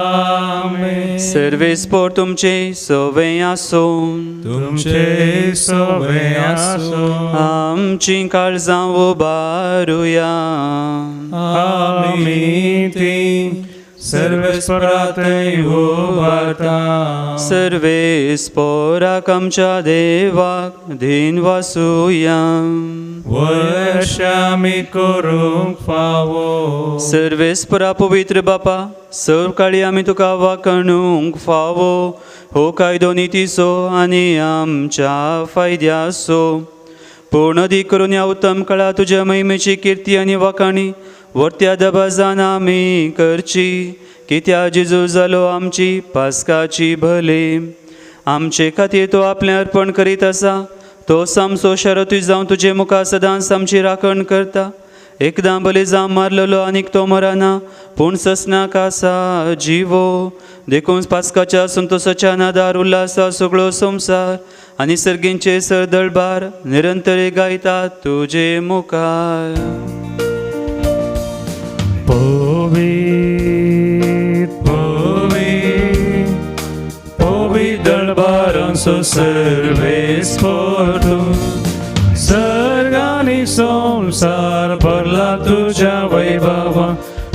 आमेन. सर्वेस्पर तुमचे सवे आसूं, तुमचे सवे आसूं. आमचीं काळजां उबारुया. आमी तीं सर्वेस्परा थंय उबारता. सर्वेस्पराक आमच्या देवाक धीन वासुया. वयशामी करूंक फावो. सर्वेस्परा पवित्र बापा, सकाळी आमी तुका वाकणूंक फावो हो कायदो नितीचो आनी आमच्या फायद्याचो. पूण अदीक करून ह्या उत्तम काळा तुज्या महिमेची किर्ती आनी वाखाणी वर्त्या दबाजान आमी करची, कित्या जेजू जालो आमची पास्काची भले. आमचे खातीर तो आपलें अर्पण करीत आसा, तो सामसो शरतूय जावन तुजे मुखार सदांच आमची राखण करता. एकदां बली जावं मारलेलो आनीक तो मरना, पूण ससनाक आसा जिवो. देखून पास्काच्या संतोषाच्या नादार उल्हासा सगळो संवसार आनी सर्गींचे सरदळबार निरंतर गायता तुजे मुखार. पवित्र पवित्र पवित्र दळबारांचो सर्वेस्पर तूं, सर्ग आनी संवसार भरला तुज्या वैभवा,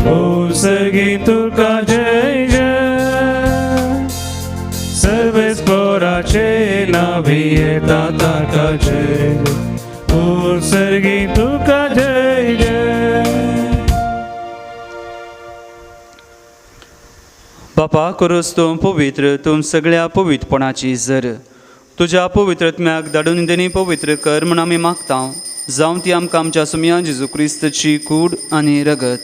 ओ सर्गी तुका जय जय. सर्वेस्पराचे नावी येता ताका जय, ओ सर्गी तुका जय जय. बापा करोस तूं पवित्र, तूं सगळ्या पवित्रपणाची जर तुज्या पवित्रत्म्याक धाडून देणी पवित्र कर म्हूण आमी मागता जावं ती आमकां आमच्या सुमया जेजू क्रिस्तची कूड आनी रगत.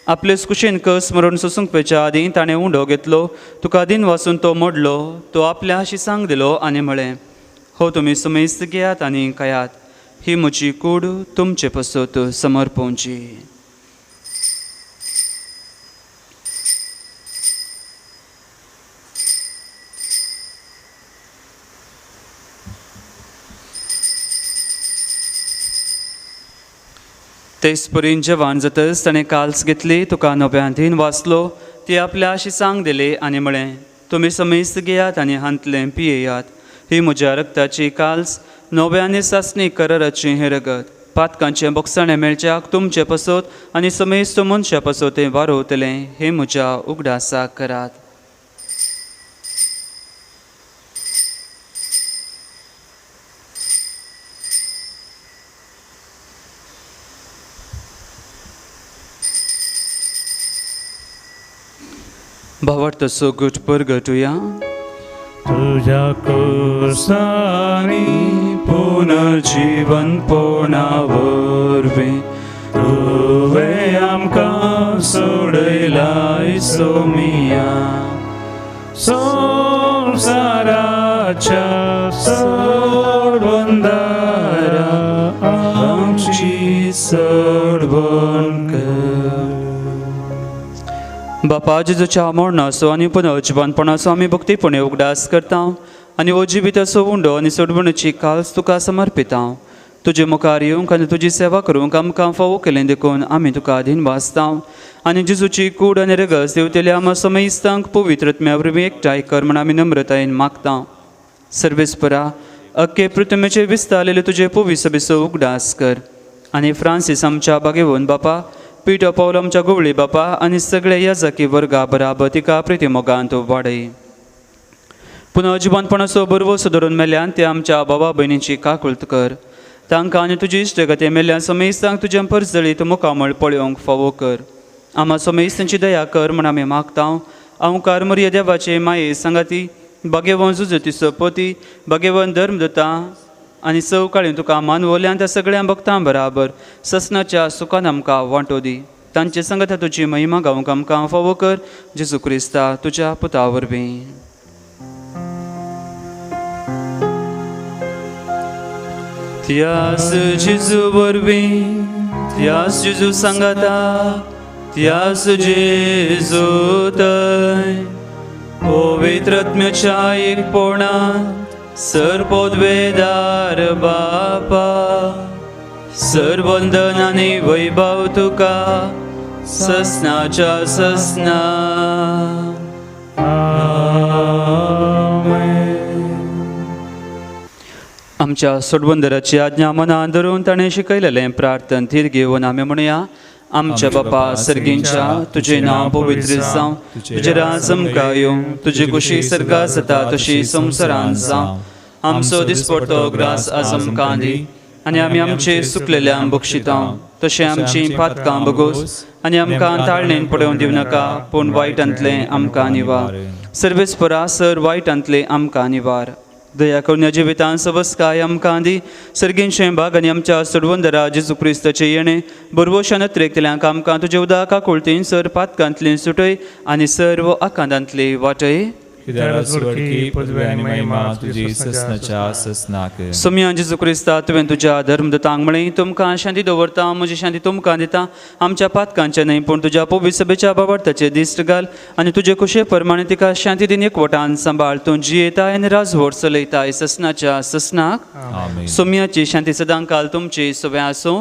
आपलेच कुशेन कस मरण सोसूंक पेच्या आदीं ताणें उंडो घेतलो, तुका दिन वासून तो मोडलो, तो आपल्या शिसांक दिलो आनी म्हळें, हो तुमी सुमेस्त घेयात आनी खायात, ही म्हजी कूड तुमचे पसत समर्पोवची. तेच परीन जेवण जातच ताणें काल्स घेतली, तुका नव्यान दिन वाचलो, ती आपल्या शिसांक दिली आनी म्हळें, तुमी समेस्त घेयात आनी हांतलें पियेयात, ही म्हज्या रक्ताची काल्स नव्याने सासणी कराराची हें रगत, पातकांचें बोगसाणें मेळच्याक तुमचे पसत आनी समेस्त मनशा पसत तें वारोवतलें, हें म्हज्या उगडासाक करात. भावार्थ सोगट परगटुया. तुझ्या कोसानी पुनर्जीवन पोणा वरवीं तुवें आमकां सोडयलाय सोमिया, संवसाराच्या सोडवंदारा आमची सोडवण कर. बापा जेजूच्या मरणाचो आनी पुनर्जिवनपणाचो आमी भक्तीपणे उगडास करता आनी हो जिविताचो उंडो आनी सोडवणुची काल्स तुका समर्पिता. तुजे मुखार येवंक आनी तुजी सेवा करूंक आमकां फावो केलें देखून आमी तुका अधीन वाचता आनी जेजूची कूड आनी रगस देवतेल्या आमा समेस्तांक पवित्रत्म्या वरवीं एकठांय कर म्हण आमी नम्रतायेन मागता. सर्वेस्परा अख्खे पृथ्वीचेर विस्तारलेले तुजे पवित्र सभेचो उगडास कर आनी फ्रांसीस आमच्या बागेवन बापा, पिटो पावल आमच्या गोवळी बापा आनी सगळे याजकी वर्गा बराबर तिका प्रितीमोगांत वाडय. पुनर्जिवनपणाचो बरवसो धरून मेल्यान ते आमच्या बाबा भयणीची काकुळत कर, तांकां आनी तुजी इश्टगती मेल्ल्या समेस्तांक तुजें परजळीत मुखामळ पळोवंक फावो कर. आमा समेस्तांची दया कर म्हूण आमी मागता. अंकार मरिया देवाचे माये सांगाती बागेवन जुजती सोपती बागेवन धर्मदूता आनी सवकाळी तुका मानवल्यान त्या सगळ्या भक्तां बराबर ससनाच्या सुखान आमकां वांटो दी. तांचे संगता तुजी महिमा गावंक आमकां फावो कर, जेजू क्रिस्ता तुज्या पुता वरवीं. त्यास जेजू वरवीं, त्यास जेजू सांगाता, त्यास जेजू तय पवित्रत्म्याच्या एकपणान सर्वोद्वेदार बापा, सर्वंदन आनी वैभव तुका ससनाच्या ससना. आमच्या सोडवंदराची आज्ञा मनान धरून ताणें शिकयलेलें प्रार्थन थीर घेवन आमी म्हणया. आमच्या बापा सर्गींच्या, तुजें नांव पवित्र जावं, तुजें राज आमकां येवं, तुजी कुशी सर्गां जाता तशी संवसारांत जावं. आमचो दिसपडतो ग्रास आज आमकां दी आनी आमी आमचे सुकलेल्यांक बक्षिता तशें आमचीं पातकां बगोस आनी आमकां ताळणेन पडोवन दिवं नाका, पूण वायटांतलें आमकां निवार. सर्वेस्परा सर वायटांतलें आमकां निवार. दया करून ह्या जिवितान सवस्काय आमकां दी, सर्गींचें भाग आनी आमच्या सोडवंदरा जेजू क्रिस्ताचें येणें बरवशान अत्रेकतल्यांक आमकां तुजे उदक काकुळतीन सर पातकांतली सुटय आनी सर्व आकांतांतली वाटय. सोम्या जेजू क्रिस्ता, तुवें तुज्या धर्मदूतांक म्हळें, तुमकां शांती दवरता, म्हजी शांती तुमकां दिता, आमच्या पातकांचें न्हय पूण तुज्या पवित्र सभेच्या बाबार्थाचेर दिश्ट घाल आनी तुजे कुशे प्रमाणे तिका शांती दिन एकवटान सांबाळ. तूं जियेताय आनी राजवट चलयताय ससनाच्या ससनाक. सोम्याची शांती सदांकाल तुमची सगळें आसूं.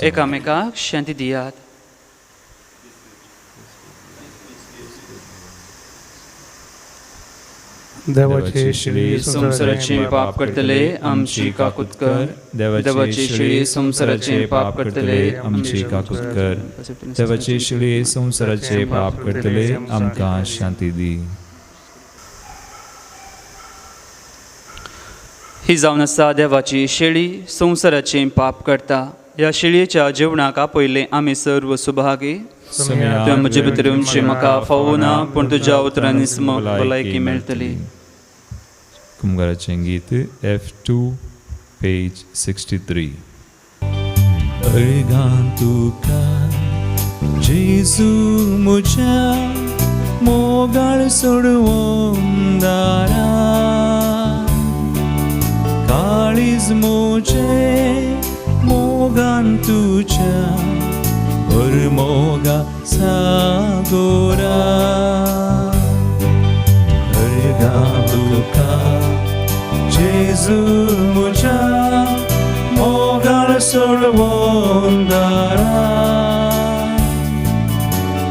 एकामेकाक शांती दियात. देवाचे श्री संवसाराचे पाप करतले आमची काकूत कर. देवाची श्री संवसाराचे पाप करतले आमची काकूत कर. देवाचे श्री संवसाराचे पाप करतले आमकां शांती दी. ही जावन आसा देवाची शेळी, संवसाराचे पाप करता. ह्या शेळयेच्या जेवणाक आपयलें आमी सर्व सुभागी. तुवें म्हजे भितर येवचें म्हाका फावो ना, पूण तुज्या उतरांनी भलायकी मेळटली. कुमगाराचें गीत F2 page 63. अर्गां तुका जेजू म्हज्या मोगाळ सोडवून दारा काळीज म्हजें मोगान तुज्या मोगा सागोरा अर्गां तुका जेजू म्हज्या मोगाळ सोडवून दारा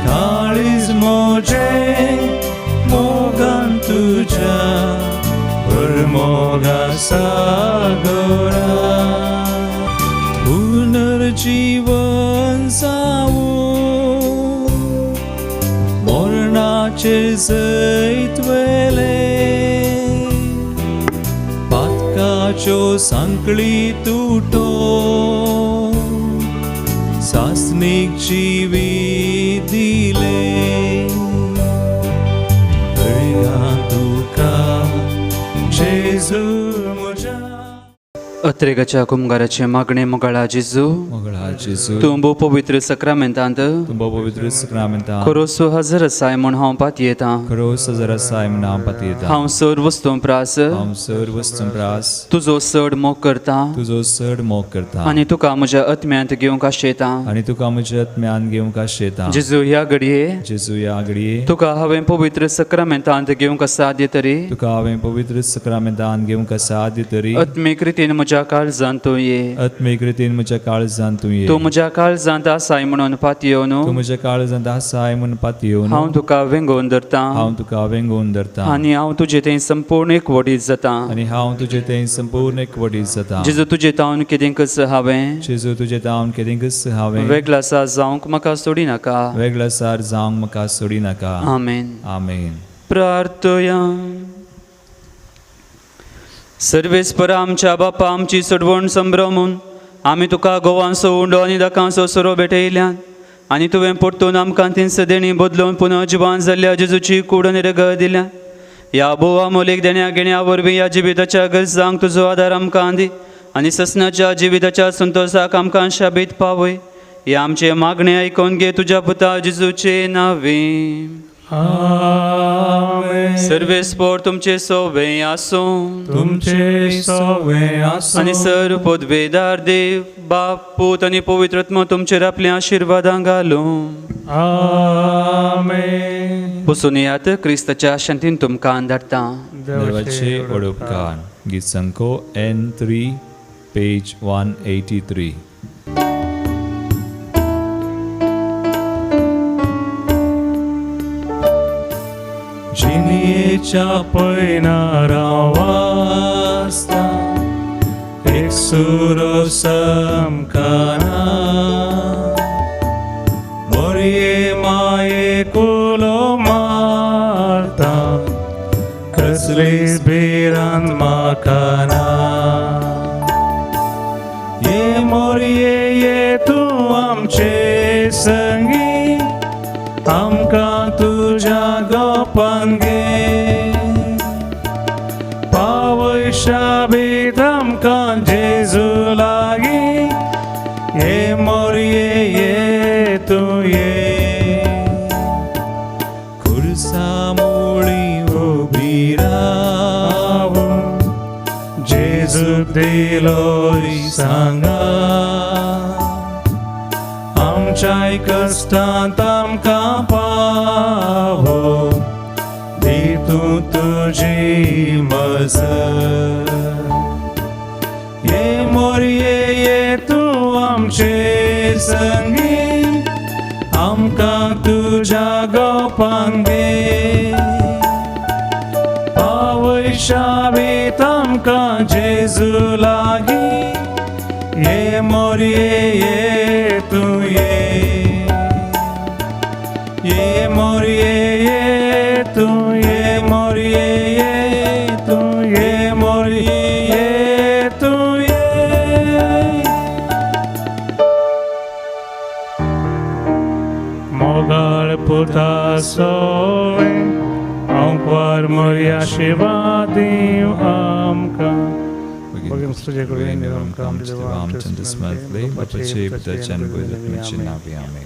काळीज म्हजें मोगान तुज्या मोगा सागोरा पुनर्जीवन जावूं मरणाचेर जैत व्हेलें पातकाच्यो सांकळी तुटो सासणीक जिवीत दिलें अर्गां तुका जेजू म्हज्या अत्रेगाच्या कुमगाराचें मागणें मोगाळा जेजू मोगळा जेजू तूं भोव पवित्र सक्रामेंतांत तूं पवित्र सक्रामेंतांत खरोसो हजर आसाय म्हूण हांव पातयेतां खरो हजर आसाय म्हूण हांव पातयेतां हांव सर वस्तूं प्रास हांव सर वस्तूं प्रास तुजो चड मोग करता तुजो चड मोग करता आनी तुका म्हज्या आत्म्यांत घेवंक आशेतां आनी तुका म्हज्या आत्म्यान घेवंक आशेतां जेजू ह्या घडये जेजू ह्या घडये तुका हांवें पवित्र सक्रामेंतांत घेवंक साध्य तरी तुका हांवें पवित्र सक्रामेंतांत घेवंक साध्य तरी आत्मीक रितीन म्हज्या काळजांत तूं ये आत्मीक रितीन म्हज्या काळजांत तूं ये तूं म्हज्या काळजांत आसाय म्हणून पातयेवन तूं म्हज्या काळजांत आसाय म्हणून पातयेवन हांव तुका वेंगोवन धरतां हांव तुका वेंगोवन धरतां आनी हांव तुजे थंय संपूर्ण एकवटीत जातां आनी हांव तुजे थंय संपूर्ण एकवटीत जाता जेजू तुजे तावन कितेंकच हांवें जेजू तुजे तावन कितेंकच हांवें वेगळासा जावंक म्हाका सोडी नाका वेगळासार जावंक म्हाका सोडी नाका. आमेन. आमेन. प्रार्थया. सर्वेस्पर आमच्या बापा आमची सोडवण संभ्रमून आमी तुका गोवांचो उंडो आनी दाकांचो सोरो भेटयल्यान आनी तुवें परतून आमकां तीन देणी बदलून पुनः जिवान जाल्ल्या जेजूची कूड आनी रगत दिल्या. ह्या बोवा मोलीक देण्या घेण्या वरवीं ह्या जिविताच्या गरजांक तुजो आदार आमकां दी आनी ससनाच्या जिविताच्या संतोशाक आमकां शाबीत पावय. हे आमचे मागणे आयकून घे तुज्या पुता जेजूचे नांवे. आमेन. सर्वेस्पर तुमचे सोवे आसूं तुमचे सोवे आसूं आनी सर पदवेदार देव बाप पूत आनी पवित्र आत्मो तुमचेर आपल्या आशिर्वादां घालूं. आमेन. बसून येयात. क्रिस्ताच्या शांतीन तुमकां धाडटा. देवाचे व्हड उपकार. गीत संको N3 page 183. जिणेच्या पयनारा वासता एक सुरो समकाना मोरये माये कुलो मारता कसलीच भिरांत म्हाका ना. ये मोरये ये तूं आमचे संगी आमकां तुज्या गोपान घे पावय शाबीत आमकां जेजू लागीं ये मोरये ये तूं ये. खुर्सा मुळी उबी रावूं जेजूक दिलो सांगा आमच्याय कश्टांत आमकां पावो दी तूं तुजी मजत. ये मोरये ये तूं आमचे संगी आमकां तुज्या गोपान घे पावय शाबीत आमकां जेजू लागीं ये मोरये ये तूं ये. ये मोरये ये तूं ये मोरये ये तूं ये मोरये ये तूं ये. मोगाळ पुता सोवे हांव आंकवार मरिया सेवा देव आमकां. आमच्या.